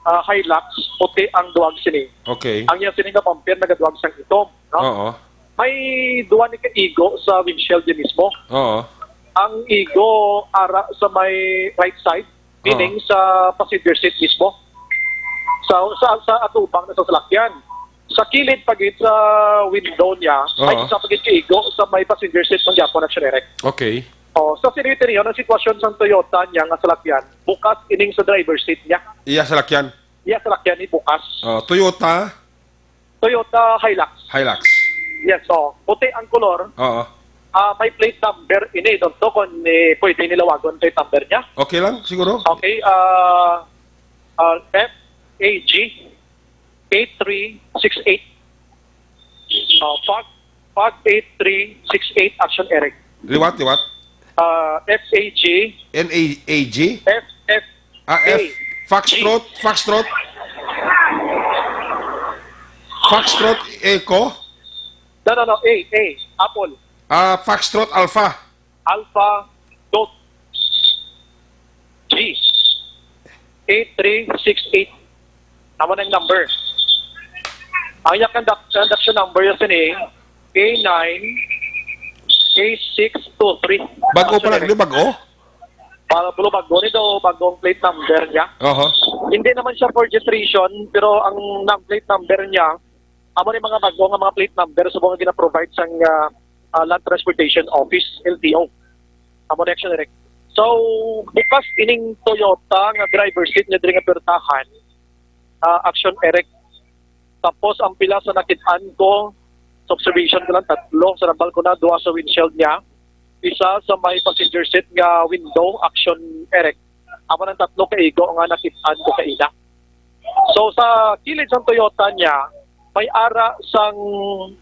ah, Hilux, puti ang duwag sini. Okay. Ang iya sini nga bumper nagaduwag sang itom, no? Oo. May duwa ni ka igo sa windshield di mismo. Oo. Ang igo ara sa may right side, meaning Oo. sa passenger seat mismo. Sa, sa, sa atubang na sa salakyan. Sa kilid pa gid sa window niya, may Oo. isa pa gid ka igo sa may passenger seat man gyapon, Action Eric. Okay. Oh, sa sini matinion, ang sitwasyon sang Toyota niya nga salakyan, bukas ining sa driver seat niya. Iya salakyan. Iya salakyan ni bukas. Oh, Toyota? Toyota Hilux. Hilux. Yes, oh. Puti ang kolor. Oo. Ah, may plate number ini, don't know kung, eh, pwede nilawagon plate number niya. Okay lang, siguro. Okay, ah, ah, F A G eight three six eight. Oh, Fag, Fag eight three six eight, Action Eric. Liwat, liwat. Ah, F A G. N A A G? F F Ah, F. A Foxtrot, G. Foxtrot. Foxtrot Echo. No, no, no. A, A. Apple. Ah, Foxtrot Alpha. Alpha Goat. G. Eight three six eight. Amo na ang number. Ang iya conduct-, conduction number, yun, sini, A nine A six two three. Bago pa lang, di bago? Para pulo bago nito, bagong plate number niya. Oho. Hindi naman siya for registration, pero ang nang plate number niya, amo ni mga bago nga mga plate number, subong nga gina-provide sang, ah, ah, Land Transportation Office, L T O. Amo ni, Action Eric. So, bukas ining Toyota nga driver seat niya diri nga puwertahan, ah, Action Eric. Tapos, ang pila sa nakit-an ko, sa observation ko lang, tatlo. Sa nambal ko na, duha sa windshield niya. Isa sa may passenger seat nga window, Action Eric. Amo nang tatlo ka igo nga nakit-an ko kaina. So, sa kilid sang Toyota niya, may ara sang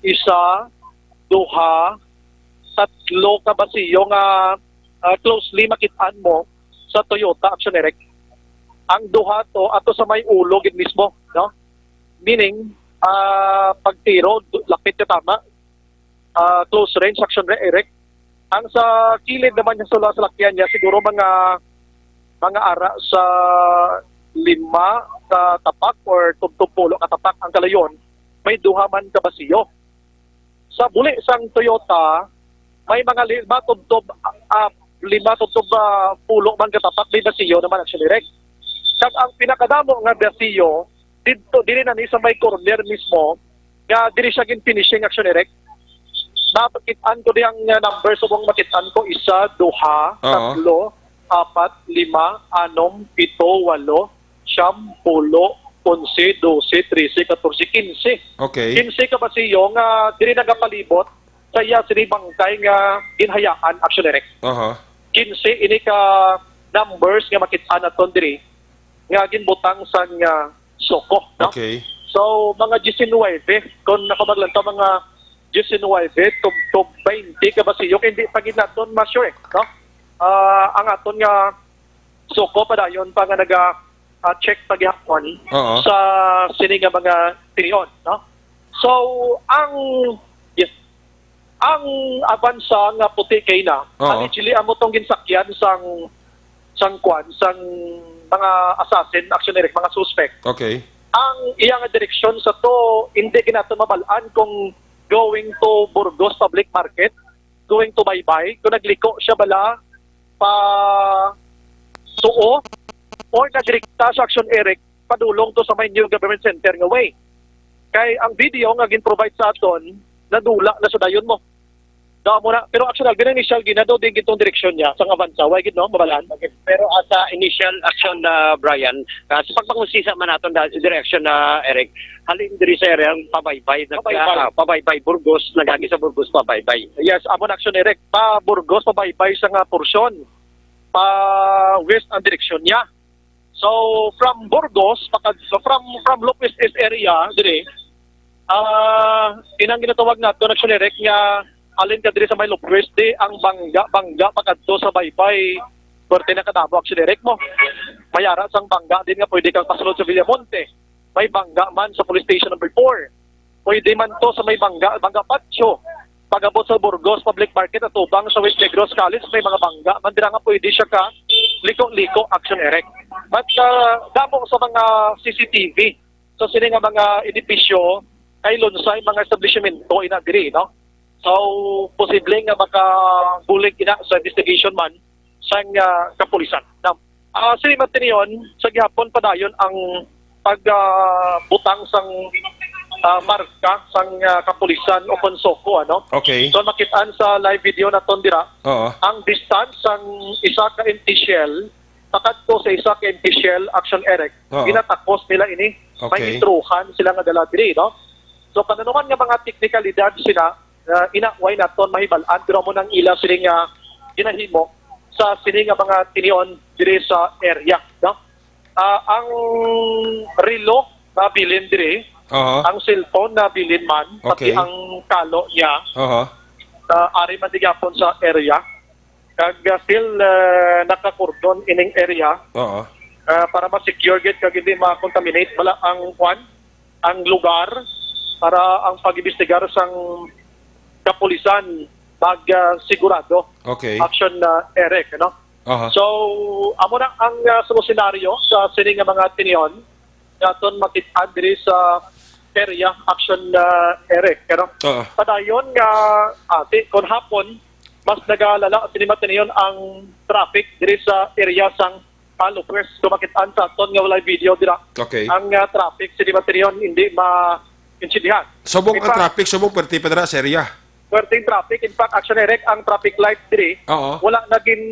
isa, duha, tatlo ka basiyo nga, ah, closely makit-an mo sa Toyota, Action Eric. Ang duha to, ato sa may ulo gid mismo, no? Meaning, ah, pagtiro, du-, lapit ka tama, ah, close range, Action Re-, Eric. Ang sa kilid naman niya sa salakyan niya, siguro mga, mga ara sa lima ka tapak or tubtob pulo ka tapak ang kalayon, may duha man ka basiyo. Sa buli sang Toyota, may mga lima tubtob, ah, lima tubtob, ah, pulo man ka tapak, may basiyo naman, Action Eric. Kag ang pinakadamo nga basiyo, didto, diri na ni sa may corner mismo, nga diri siya gin-finishing, Action Eric. Nakit-an ko di ang, uh, number, subong makit-an ko, isa, duha, Oo. tatlo, apat, lima, anom, pito, walo, siyam, pulo, onse, dose, trese, katorse, kinse. Okay. Kinse ka basiyo nga diri nagapalibot sa iya sini bangkay nga ginhayaan, Action Eric. Aha. Kinse ini ka numbers nga makit-an naton diri nga ginbutang sang, ah, SOCO, no? Okay. So, mga diecinuebe, kung ako maglantaw, mga diecinuebe, tub, tub twenty ka basiyo, kay hindi pa gid naton ma-sure, no? Ah, ang aton nga SOCO padayon pa nga naga, ah, check pa gihapon Oo. sa sini nga mga tinion, no? So, ang, yes, ang Avanza nga puti kay na, Oo. allegedly amo tong ginsakyan sang, sang kwan, sang mga assassin, Action Eric, mga suspect. Okay. Ang iya nga direksyon sa to, hindi gid naton mabal-an kung going to Burgos Public Market, going to Baybay, kung nagliko siya bala pa suo, or nagrekta sa Action Eric padulong to sa may New Government Center nga way. Kay ang video nga gin-provide sa aton, nadula na sa dayon mo. Daw mo na, pero Action Alvin, ang initial gina daw din gitong direksyon niya sa Avanza. Way gid, no? Mabalaan. Pero as a initial action na, Brian, ah, sa pagpangusisa man naton da- direksyon na, Eric, halin diri sa area ang pabaybay, nag- Pabaybay. ah, pabaybay Burgos, nagagi sa Burgos pabaybay. Yes, amo na, Action Eric. Pa Burgos, pa Baybay sa nga porsyon. Pa west ang direksyon niya. So, from Burgos, pakad, so from, from Lopez East area, diri, ah, inang ginatawag nato, Action Eric, nga alin ka diri sa may Lopez, di ang bangga, bangga, pakadto sa Baybay, pwerte na kadamo, Action Eric, mo. Mayara sang bangga din nga pwede kang pasulod sa Villamonte. May bangga man sa Police Station number four. Pwede man to sa may bangga, bangga patio. Pag-abot sa Burgos Public Market, atubang sa West Negros College, may mga bangga man dira nga pwede siya ka liko-liko, Action Eric. But, ah, damo sa mga C C T V sa sini nga mga edipisyo kay lunsay mga establishmento ina diri, no? So, posible nga makabulig ina sa investigation man sang, ah, kapulisan. Now, ah, sini man tinion, sa gihapon padayon ang pag, ah, butang sang, ah, marka sang, ah, kapulisan o kon SOCO, ano? Okay. So, makit-an sa live video naton dira, Oo. ang distance sang isa ka empty shell pakadto sa isa ka empty shell, Action Eric, Oo. ginatakos nila ini. Okay. May mitruhan sila nga dala diri, no? So, kananuman nga mga teknikalidad sila, ah, ina, way naton mahibal-an, pero mo nang ila sini nga ginahimo sa sini nga mga tinion diri sa area, no? Ah, ang relo nabilin diri, Aha. ang cellphone nabilin man, pati Okay. ang kalo niya, Aha. ah, ari man di gyapon sa area. Kag, ah, still, ah, nakakordon ining area, Oo. ah, para ma-secure gid kag hindi ma-contaminate bala ang kwan, ang lugar para ang pag-imbestigar sang kapulisan mag, ah, sigurado. Okay. Action, ah, Eric, no? Aha. So, amo na ang, ah, solo senaryo sa sini nga mga tinion naton makit-an diri sa area, Action, ah, Eric, ano? Oo. Padayon nga, ati, kon hapon, mas nagalala sini matinion ang traffic diri sa area sang Palo West. So, makit-an sa aton nga walay video dira. Okay. Ang, ah, traffic sini matinion hindi maintindihan. Subong In ang fact, traffic, subong perti pa dira sa area. Perting traffic. In fact, Action Eric, ang traffic light diri, Oo. wala naging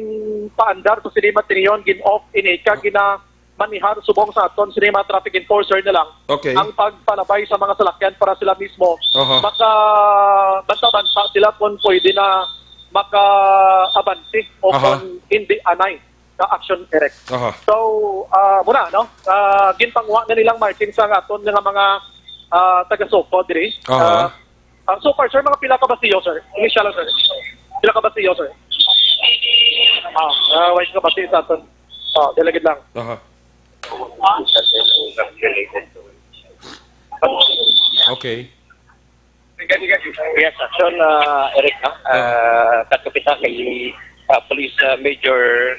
paandar sa sini matinion, gin-off ini, ka ginamanihar subong sa aton sini mga traffic enforcer na lang. Okay. Ang pagpalabay sa mga salakyan para sila mismo Aha. maka banta-banta sila kung pwede na maka-abante o Aha. kung hindi anay ka Action Eric. Aha. So, ah, muna, no? Ah, ginpangwa na nilang marching sa aton nga mga, ah, taga-SOCO diri. Aha. Ah, ah, so far, sir, mga pila ka basiyo, sir? Initial, sir. Pila ka basiyo, sir? Ah, ah, wise ka basiyo sa aton. Ah, delegate lang. Aha. Okay. Yes, Action, uh, Eric, no? Uh, Katupita kay, uh, Police, uh, Major,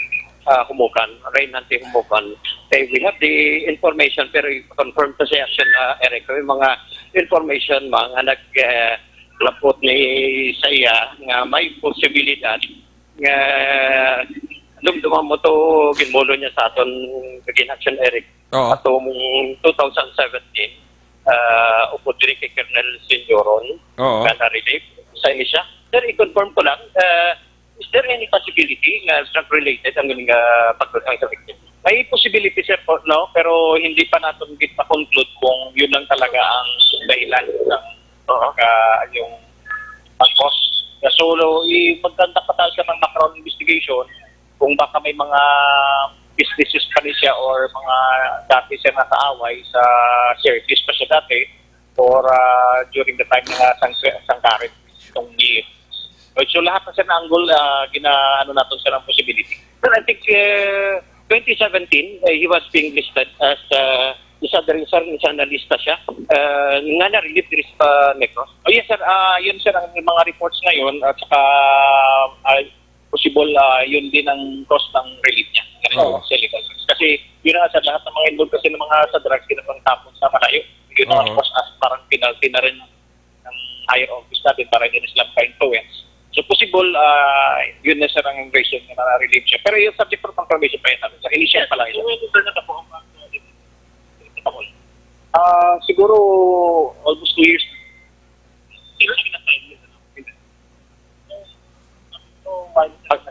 uh, Humukan, Reynante Humukan. Kay we have the information, pero i-confirm to sa Action, uh, Eric, may mga information, mga nag, uh, lapot ni sa iya nga may posibilidad nga dumduma mo to, ginmulo niya sa aton kag Action, Eric. Oo. Atong two thousand seventeen, uh, upod diri kay Colonel Sendoron, Oo. nga na-relieve sa siya. Sir, i-confirm ko lang, uh, is there any possibility nga drug-related ang, uh, pag-, ang sa victim? May possibility, sir, po, no? Pero hindi pa naton gid ma-conclude kung yun lang talaga ang dahilan ng, uh, yung pag-cause. So, i-conduct pa tayo sa mga background investigation kung Kung baka may mga businesses pa rin siya or mga dati siya nakaaway sa service pa siya dati or ah, during the time nga sang sangkarin itong year. So lahat na siya na angle, ah, gina-ano natin siya ng possibility. Sir, I think uh, twenty seventeen, uh, he was being listed as uh, isa diri, sir, isa na lista siya. Uh, nga na-relieve diri sa Negros. Oh yes, sir. Ah, yun, sir, ang mga reports ngayon at saka ah, possible ah, yun din ang cause ng relief niya. Oo. Sa illegal drugs. Kasi yun nga, sir, lahat ng mga involved kasi ng mga sa drugs, yun ang tapon sa malayo. Yun ang Oo. cause as parang penalty na rin ng higher office natin para hindi na sila maka-influence. So possible, ah, yun na, sir, ang reason na na-relieve siya. Pero yung subject for confirmation pa yun namin, sir. Initial pa lang yun. Ilang years na po ang Ah, siguro almost two years. Sino ang nag-assign niya?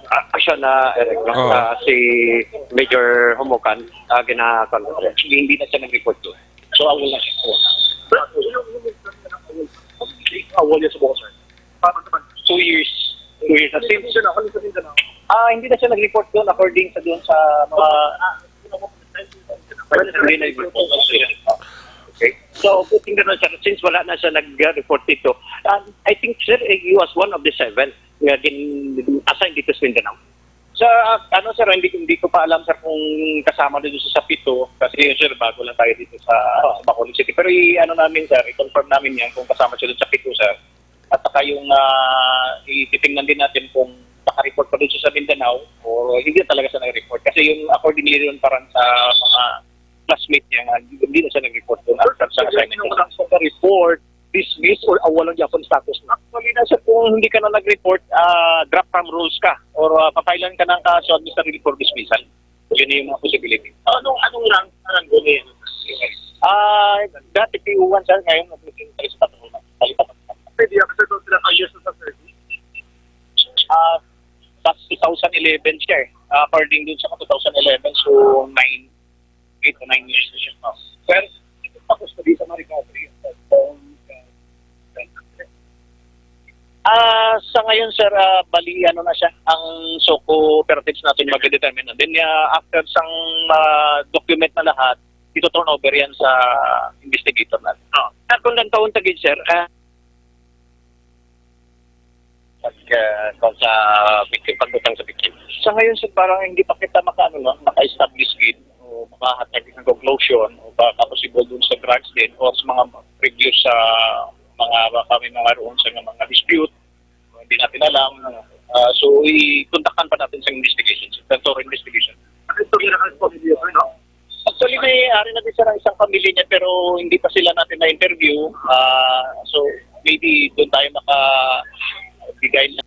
Ah, ah, siya na, Eric, no? Oo. Ah, si Major Humukan, ah, gina-, Actually, hindi na siya nag-report doon. So, awol na siya. Awol na. Awol niya sa bukas, sir. Two years. Two years na since. Ah, hindi na siya nag-report doon according sa doon sa mga. Hindi na nag-report. Okay. So, putting na siya, since wala na siya nag-report dito, ah, I think, sir, eh, he was one of the seven nga gin-assign dito sa Mindanao. Sa ah, ano, sir, hindi, hindi ko pa alam, sir, kung kasama dito sa pito kasi yun, sir, bago lang tayo dito sa, sa Bacolod City. Pero i-ano namin, sir, i-confirm namin yan kung kasama siya dun sa pito, sir. At saka yung ah, ititingnan din natin kung naka-report pa dun siya sa Mindanao o hindi talaga siya nag-report. Kasi yung accordingly yun parang sa mga classmate niya nga, hindi na siya nag-report dun after sa assignment. Kung wala siya nag-report, dismiss or awol ang gyapon status na. Actually na, sir, kung hindi ka na nag-report, ah, drop from rules ka or ah, papailan ka ng kaso administrative for dismissal. Yun yung mga possibility. Anong, anong rank, rango niya? Ah, dati P O one, sir, ngayon nag-report sa patrol. Palitan. Pwede yan, sir, kung sila ka-years na sa service? Ah, sa two thousand eleven siya eh. Ah, according dun sa two thousand eleven, so nine, eight to nine years na siya. Sir, ito pa gusto di sa mga recovery. Ah, sa ngayon, sir, ah, bali, ano na siya, ang SOCO operatives natin magdedetermine. And then, ah, after sang ah, document na lahat, ito turn over yan sa investigator natin. Oh. At kung nagkaunta gid, sir, ah, pag, ah, kung sa victim, pagkutang sa victim. Sa ngayon, sir, parang hindi pa kita maka-, ano, no, maka-establish gid o makahatag ng conclusion o baka possible dun sa drugs din o sa mga previous sa mga baka may mga roon sa mga dispute, hindi natin alam. Ah, so, i-conductan pa natin sa investigation, sa thorough investigation. Ano ito ginagawa po ninyo, no? Actually, may ari na din siya ng isang pamilya niya pero hindi pa sila natin na-interview. Ah, so, maybe doon tayo makabigay ng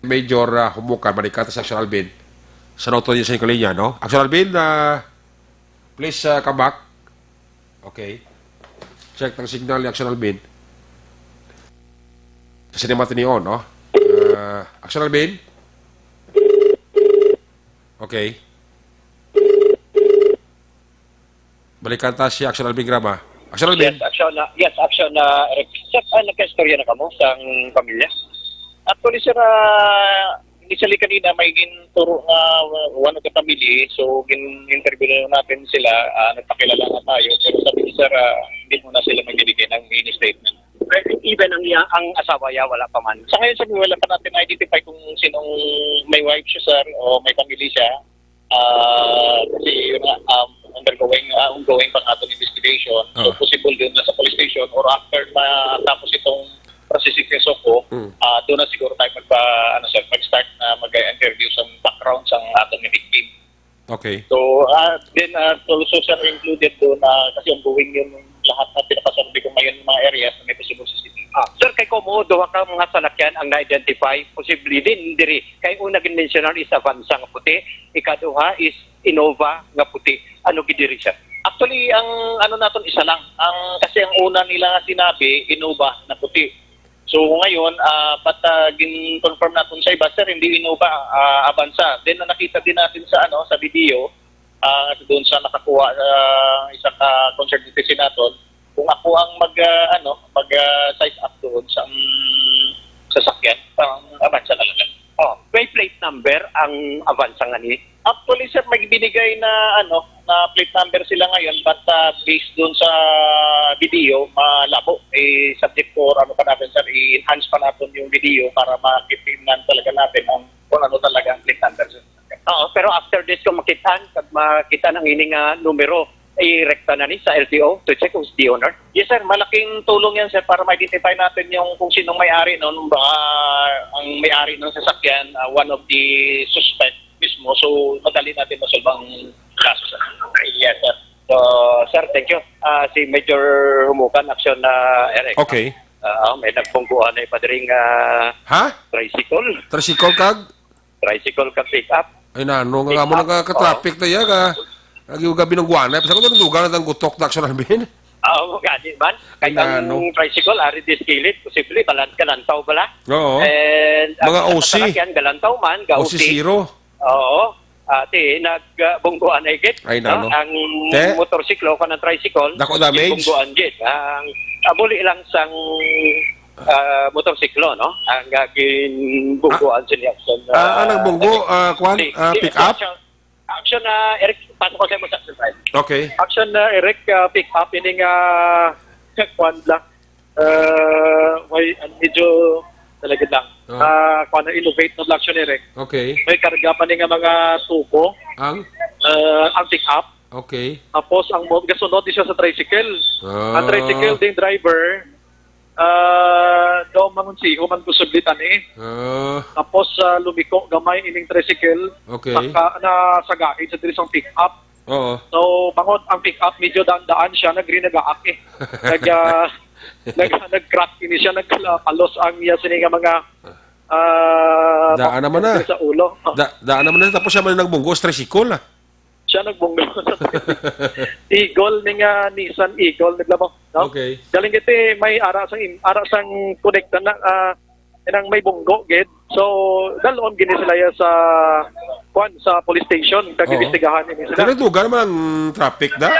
Major ah, Humukan, balikan ta si Action Alvin. Sa nauto niya sa inyong linya, no? Action Alvin, ah, please ah, come back. Okay. Check ang signal ni Action Alvin. Sa sinimati ni On, no? Ah, Action Alvin? Okay. Balikan ta si Action Alvin Grama. Action Alvin? Yes, action na. Yes, action na. Sir, ah, nagka-istorya na kamo sang pamilya? Actually, sir, ah, initially kanina may ginturo nga one of the family. So, gin-interview na natin sila. Ah, nagpakilala na tayo. Pero sabi ni sir, ah, hindi muna sila magbibigay ng mini statement. Even ang iya, ang asawa niya, wala pa man. Sa ngayon, sir, wala pa natin na-identify kung sinong may wife siya, sir, o may family siya. Ah, kasi yun nga, um, undergoing, ah, ongoing pa nga itong investigation. So, Ah. possible din na sa police station or after matapos itong processing sa SOCO, Mm. ah, doon na siguro tayo magpa, ano, sir, mag-start na mag-interview sa background sa atong victim. Okay. So, ah, then, ah, also, sir, included doon, ah, kasi ongoing yung lahat na pinapasurvey ko ngayon yung mga areas na may possible C C T V. Ah, sir, kay komo, duha ka mga salakyan ang na-identify, posible din diri. Kay una gin-mensionan is Avanza nga puti, ikaduha is Innova nga puti. Ano gid diri, sir? Actually, ang ano naton isa lang. Ang, kasi ang una nila nga sinabi, Innova na puti. So ngayon, ah, but ah, gin-confirm naton sa iba, sir, hindi Innova, ah, Avanza. Then ang nakita din natin sa, ano, sa video, ah, doon sa nakakuha, ah, isa ka concerned citizen naton, kung ako ang mag, ah, ano, mag, ah, size up doon sa, mm, sasakyan, ang Avanza talaga. Oh, may plate number ang Avanza nga ni? Actually, sir, may binigay na, ano, na plate number sila ngayon, but, ah, based doon sa video, malabo. Eh, subject for, ano pa natin, sir, i-enhance pa natin yung video para makitnan talaga natin ang kung ano talaga ang plate number, sir. Oo, pero after this, kung makitaan, pag makita ng ini nga numero, irekta na ni sa L T O to check who's the owner. Yes, sir. Malaking tulong yan, sir, para ma-identify natin yung kung sinong may-ari nun. Baka ang may-ari ng sasakyan, ah, one of the suspect mismo. So, madali natin masolba ang kaso, sir. Yes, sir. So, sir, thank you. Ah, si Major Humukan, action na, Eric. Okay. Ah, may nagbungguan na ipadring, ah, Ha? Tricycle. Tricycle kag? Tricycle kag pick up. Ay, nano nga Pick mo up. Nagka-traffic na yan, ah. Lagi yung gabi ng guwanay. Basta ko nang dugang ng gutok na action namin. Oo, gani man. Kay Inano? Ang tricycle, ari diskilid, posible, balan-, kalantaw bala. Oo. And ang Mga mga O C. Sasakyan, galantaw man, ga O C O C. Zero. Oo. Ati, nag, ah, bungguan ay git, Ay, no? Nano. Ang Te? Motorsiklo, kanang tricycle, Dako damage. Bungguan git. Ang abuli lang sang, ah, motorsiklo, no? Ang, ah, ginbungguan Ah. Sini action, Ah, ah, ah, nagbunggo, Eric. Ah, kwan, Di, ah, di, pick up? Action, action, ah, Eric, pasok ko sa imo sa action five. Okay. Action, ah, Eric, ah, pick up, ining, ah, kwan lang. Ah, may, ah, medyo talagid lang. Oh. Ah, kwan na, innovate na lang siya, Eric. Okay. May karga pa ni nga mga tubo. Ang? Ah, ang pick up. Okay. Tapos ang mo-, gasunod di siya sa tricycle. Ah. Ang tricycle ding driver, ah, daw mangunsiho man gusod litan eh. Ah. Tapos, ah, lumiko gamay ining tricycle. Okay. Naka-, nasagaid sa diri sang pick up. Oo. So, bangod ang pick up, medyo daan-daan siya, nagrinagaak eh. Nag, ah, nag, nag-crack ini siya, nagkalapalos ang iya sini nga mga, ah, Daan naman na. Sa ulo. Da-, daan naman na, tapos siya man nagbunggo sa tricycle, ah. Siya nagbunggo sa Eagle, ni nga Nissan Eagle, naglabaw, no? Okay. Galing ito eh, may ara sang im-, ara sang konekta na, ah, nang may bunggo gid. So, dalon gini sila ya sa, kwan, sa police station, kag Oo. Imbestigahan ini sila. Pero dugang naman ang traffic da?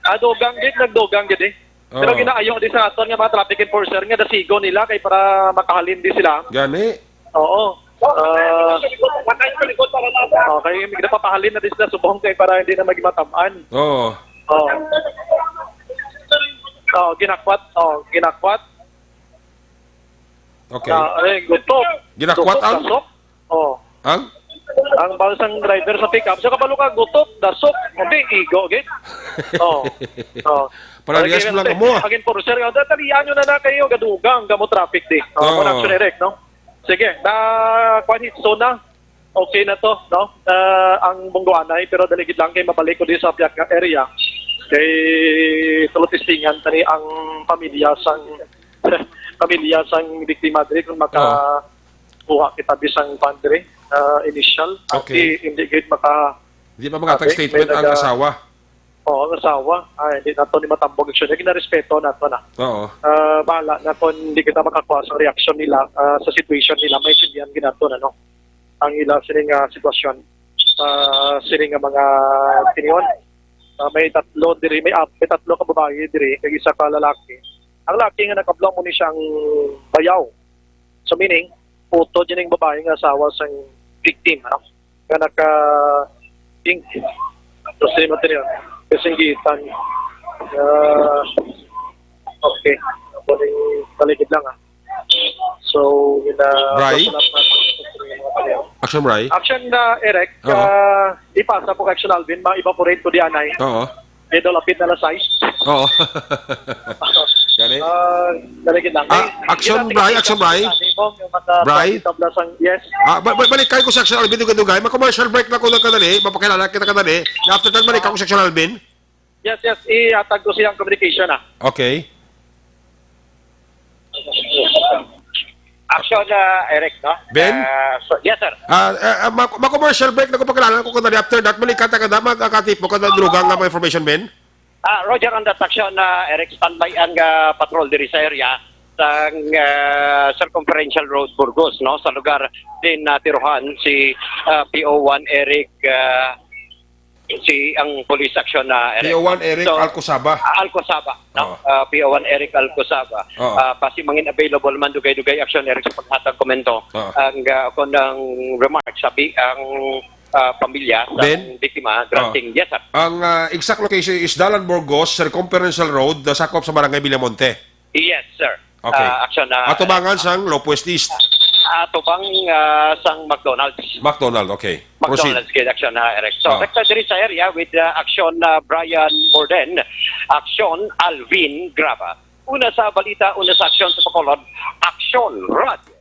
Ah, dugang gid, nagdugang gid eh. Pero Oo. Ginaayo di sa aton nga mga traffic enforcer nga dasigo nila kay para makahalin di sila. Gani. Oo. Ah, okay, ginapapahalin na di sila subong kay para hindi na magmatam-an. Oo. Oo. Oo, ginakwat. Oo, ginakwat. Okay. Ah, ay, gutok. Ginakwat Gutok, ang? Dasok. Oh. Ang? Ang bawal sang driver sa pickup. Sa kabalo ka, gutok, dasok. Hindi, igo, gid. Oh. Oh. Parehas Okay, lang kamo, ah. Ang enforcer nga, "Dalian nyo na na kayo, gadugang, kamo traffic di." Oh, Oo. Kung action direct, no? Sige, na, kwan, so na. Okay na to, no? Ah, ang bungguanay, pero daligid lang kay mabalik ko di sa pihak nga area. Kay tulo testingan tani ang pamilya sang pamilya sang biktima diri kung maka Oo. kuha kita bisang kwan diri, ah, initial. Okay. Di, hindi gid maka Di ba makatag Okay, statement may ang naga- asawa? Oo, ang asawa. Ay, hindi nato ni matambong siya. Ginarespeto nato na. Oo. Ah, bahala na kung hindi kita makakuha sa reaction nila, ah, sa situation nila, may sindihan ginato na, no? Ang ila sini nga sitwasyon, ah, sini nga mga opinion. Ah, may tatlo diri, may ap-, may tatlo ka babayi diri, kag isa ka lalaki. Ang laki nga nakablo mo ni siyang bayaw. So, meaning, utod yun yung babae nga asawa sang victim, ano? Nga naka-pink. Tapos, sino to niya? Kasinggitan. Ah, okay. Ako rin, paligid lang, ah. So, yun na, Bray? Salamat. Action, Bray? Action na, Eric. Oo. Ah, ipasa po kay Action Alvin, ma-evaporate ko di anay. Oo. Medyo lapit na alas sais. Oo. Gani? Ah, dali gid lang. Ah, action, Bray, action, Bray. Bray? Tabla sang, yes. Ah, ba-, ba-, balik kayo ko sa action, Alvin, dugay-dugay. Ma-commercial break na ko lang kadali. Mapakilala kita kadali. Na after that, balik ako sa action, Alvin. Yes, yes. Ihatag ko siyang communication, ah. Okay. Action, ah, Eric, no? Ben? Ah, so, yes, sir. Ah, ah, ah, ma-, ma-commercial break na ko, pagkilala ko kadali. After that, balik ka, taga, mag-, ah, katip mo, kada druga nga mga information, Ben? Ah, Roger, on that action, ah, Eric, standby ang, ah, patrol diri sa area sang, ah, Circumferential Road, Burgos, no? Sa lugar din natiruhan si, ah, P O one Eric, ah, si ang police action na P O one Eric So, Alcosaba. Ah, Alcosaba, no? Oo. Ah, P O one Eric Alcosaba. Oo. Ah, basi mangin available man dugay-dugay action, Eric, sa paghatag komento. Oo. Ang, ah, kon ang remark, sabi ang, ah, pamilya sa Ben? biktima, Oo. granting. Yes, sir. Ang, ah, exact location is Dalan Burgos, Circumferential Road, ah, sakop sa Barangay Villamonte. Yes, sir. Okay. Ah, action na Atubangan sang Lopez East. Atubang, ah, sang McDonald's. McDonald, okay. Proceed. McDonald's gid action na, Eric. So, Ah. rekta diri sa area with, ah, action na Brian Morden. Action Alvin Graba. Una sa balita, una sa action sa Bacolod. Action Radyo.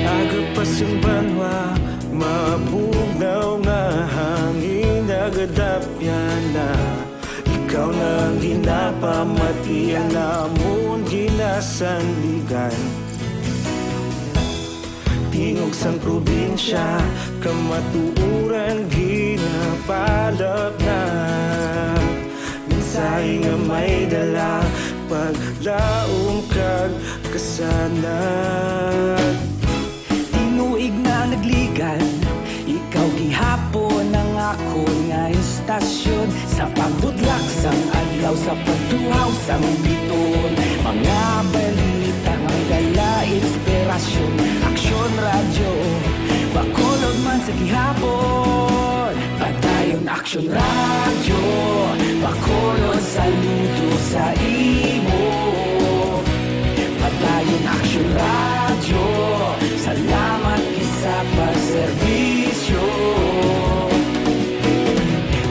Aga pa sang banwa, mabugnaw nga hangin nagadapyan na. Ikaw na ang ginapamati, ang amon ginasandigan. Tingog sang probinsya, kamatuoran ginapalapnag. Mensahe nga may dala, paglaom kag kasanag. Tinuig na nagligad, ikaw gihapon ang akon nga istasyon. Sa pagbutlak sang adlaw, sa pagtuhaw sang bituon, mga balita may dala inspirasyon. Aksyon Radyo, Bacolod man sa gihapon. Padayon Aksyon Radyo, Bacolod, saludo sa imo. Padayon Aksyon Radyo, salamat gid sa pagserbisyo.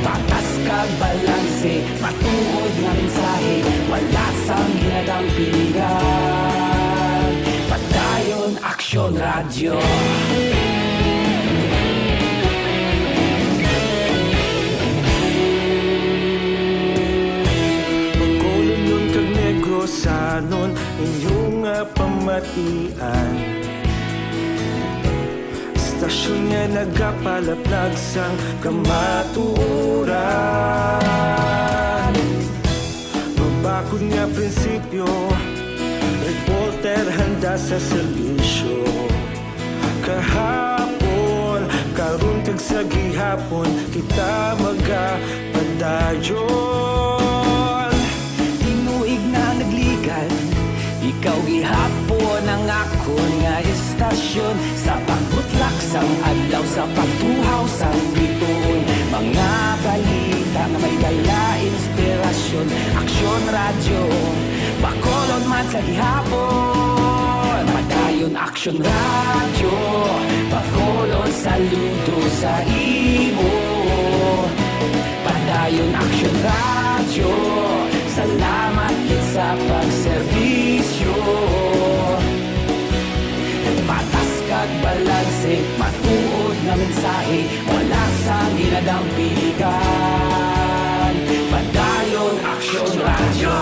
Patas kag balanse, matuod nga mensahe, wala sang ginadampingan. Padayon Aksyon Radyo. Bacolodnon kag Negrosanon, inyo nga pamatian. Istasyon nga nagapalaplag sang kamatuoran. Mabakod nga prinsipyo, reporter handa sa serbisyo. Kahapon, karon kag sa gihapon, kita magapadayon. Tinuig na nagligad, ikaw gihapon ang akon nga istasyon. Sa pagbutlak sang adlaw, sa pagtuhaw sang bituon, mga balita nga may dala inspirasyon. Aksyon Radyo, Bacolod man sa gihapon. Padayon Aksyon Radyo, Bacolod, saludo sa imo. Padayon Aksyon Radyo, salamat gid sa pagserbisyo. Patas kag balanse, matuod mensahe, wala sang ginadampingan. Padayon Aksyon Radyo.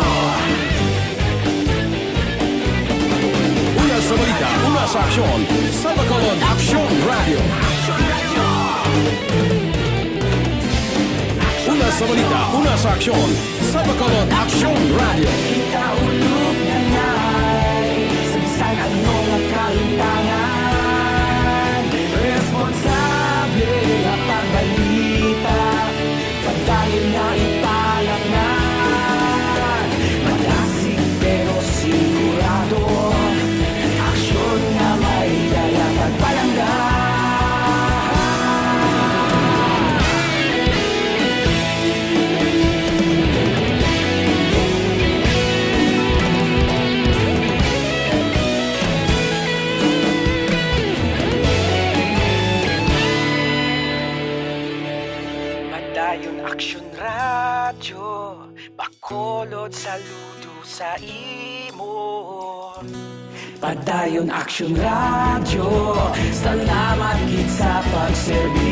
Una sa balita, una sa aksyon, sa Bacolod, Aksyon Radyo. Una sa balita, una sa aksyon, sa Bacolod, Aksyon Radyo. Kita ulog na ngay, sa bisan ano nga kahintangan, responsable nga pagbalita, padayon na ipalangnan. Madasig pero sigurado, aksyon nga may dala pagpalangga. Padayon Aksyon Radyo, Bacolod, saludo sa imo. Padayon Aksyon Radyo, salamat gid sa pagserbisyo.